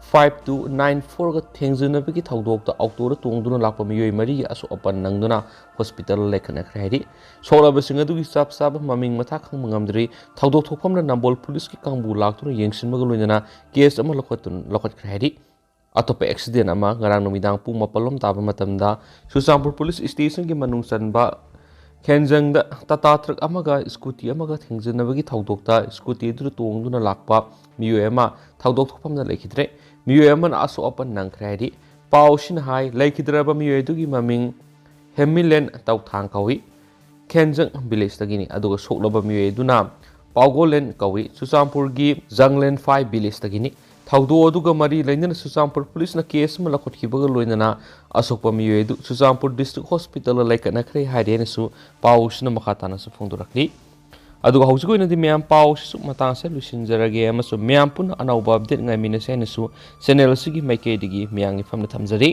five two nine four ꯒ ꯊꯦꯡꯖꯤꯟꯅꯕꯒꯤ ꯊꯧꯗꯣꯛꯇ ꯑꯣꯇꯣꯗ ꯇꯣꯡꯗꯨꯅ ꯂꯥꯛꯄ ꯃꯤꯑꯣꯏ ꯃꯔꯤꯒꯤ ꯑꯁꯣꯛ ꯑꯄꯟ ꯅꯪꯗꯨꯅ ꯍꯣꯁꯄꯤꯇꯥꯜꯗ ꯂꯩꯈꯠꯅꯈ꯭ꯔꯦ ꯍꯥꯏꯔꯤ꯫ ꯁꯣꯛꯂꯕꯁꯤꯡ ꯑꯗꯨꯒꯤ ꯆꯞ ꯆꯥꯕ ꯃꯃꯤꯡ ꯃꯊꯥ ꯈꯪꯕ ꯉꯝꯗ꯭ꯔꯤ꯫ ꯊꯧꯗꯣꯛ ꯊꯣꯛꯐꯝꯗ ꯅꯝꯕꯣꯜ ꯄꯨꯂꯤꯁꯀꯤ ꯀꯥꯡꯕꯨ ꯂꯥꯛꯇꯨꯅ ꯌꯦꯡꯁꯤꯟꯕꯒ ꯂꯣꯏꯅꯅ ꯀꯦꯁ ꯑꯃ ꯂꯧꯈꯠꯇꯨꯅ, ꯂꯧꯈꯠꯈ꯭ꯔꯦ ꯍꯥꯏꯔꯤ꯫ ꯑꯇꯣꯞꯄ ꯑꯦꯛꯁꯤꯗꯦꯟ ꯑꯃ ꯉꯔꯥꯡ ꯅꯨꯃꯤꯗꯥꯡ ꯄꯨꯡ ꯃꯥꯄꯜ ꯂꯣꯝ ꯇꯥꯕ ꯃꯇꯝꯗ ꯆꯨꯔꯆꯥꯟꯄꯨꯔ ꯄꯨꯂꯤꯁ ꯁ꯭ꯇꯦꯁꯟꯒꯤ ꯃꯅꯨꯡ ꯆꯟꯕ ꯈꯦꯟꯖꯪꯗ ꯇꯥꯇꯥ ꯇ꯭ꯔꯛ ꯑꯃꯒ ꯁ꯭ꯀꯨꯇꯤ ꯑꯃꯒ ꯊꯦꯡꯖꯤꯟꯅꯕꯒꯤ ꯊꯧꯗꯣꯛꯇ ꯁ꯭ꯀꯨꯇꯤ ꯑꯗꯨꯗ ꯇꯣꯡꯗꯨꯅ ꯂꯥꯛꯄ ꯃꯤꯑꯣꯏ ꯑꯃ ꯊꯧꯗꯣꯛ ꯊꯣꯛꯐꯝꯗ ꯂꯩꯈꯤꯗ꯭ꯔꯦ꯫ ꯃꯤꯑꯣꯏ ꯑꯃꯅ ꯑꯁꯣꯛ ꯑꯄꯟ ꯅꯪꯈ꯭ꯔꯦ ꯍꯥꯏꯔꯤ꯫ ꯄꯥꯎꯁꯤꯅ ꯍꯥꯏ, ꯂꯩꯈꯤꯗ꯭ꯔꯕ ꯃꯤꯑꯣꯏ ꯑꯗꯨꯒꯤ ꯃꯃꯤꯡ ꯍꯦꯃꯤꯂꯦꯟ ꯇꯧꯊꯥꯡ ꯀꯧꯏ꯫ ꯈꯦꯟꯖꯪ ꯚꯤꯂꯦꯖꯇꯒꯤꯅꯤ꯫ ꯑꯗꯨꯒ ꯁꯣꯛꯂꯕ ꯃꯤꯑꯣꯏ ꯑꯗꯨꯅ ꯄꯥꯎꯒꯣꯂꯦꯟ ꯀꯧꯏ, ꯆꯨꯔꯆꯥꯟꯄꯨꯔꯒꯤ ꯖꯪꯂꯦꯟ ꯐꯥꯏꯚ ꯚꯤꯂꯦꯖꯇꯒꯤꯅꯤ꯫ ꯊꯧꯗꯣꯛ ꯑꯗꯨꯒ ꯃꯔꯤ ꯂꯩꯅꯅ ꯆꯨꯔꯆꯥꯟꯄꯨꯔ ꯄꯨꯂꯤꯁꯅ ꯀꯦꯁ ꯑꯃ ꯂꯧꯈꯠꯈꯤꯕꯒ ꯂꯣꯏꯅꯅ ꯑꯁꯣꯛꯄ ꯃꯤꯑꯣꯏ ꯑꯗꯨ ꯆꯨꯔꯆꯥꯟꯄꯨꯔ ꯗꯤꯁꯇ꯭ꯔꯤꯛ ꯍꯣꯁꯄꯤꯇꯥꯜꯗ ꯂꯩꯈꯠꯅꯈ꯭ꯔꯦ ꯍꯥꯏꯔꯦꯅꯁꯨ ꯄꯥꯎꯁꯤꯅ ꯃꯈꯥ ꯇꯥꯅꯁꯨ ꯐꯣꯡꯗꯣꯔꯛꯂꯤ꯫ ꯑꯗꯨꯒ ꯍꯧꯖꯤꯛ ꯑꯣꯏꯅꯗꯤ ꯃꯌꯥꯝ ꯄꯥꯎ ꯑꯁꯤꯁꯨ ꯃꯇꯥꯡ ꯑꯁꯤꯗ ꯂꯣꯏꯁꯤꯟꯖꯔꯒꯦ, ꯑꯃꯁꯨꯡ ꯃꯌꯥꯝ ꯄꯨꯟꯅ ꯑꯅꯧꯕ ꯑꯞꯗꯦꯠ ꯉꯥꯏꯃꯤꯟꯅꯁꯦ ꯍꯥꯏꯅꯁꯨ ꯆꯦꯅꯦꯜ ꯑꯁꯤꯒꯤ ꯃꯥꯏꯀꯩꯗꯒꯤ ꯃꯌꯥꯝꯒꯤ ꯐꯝꯗ ꯊꯝꯖꯔꯤ꯫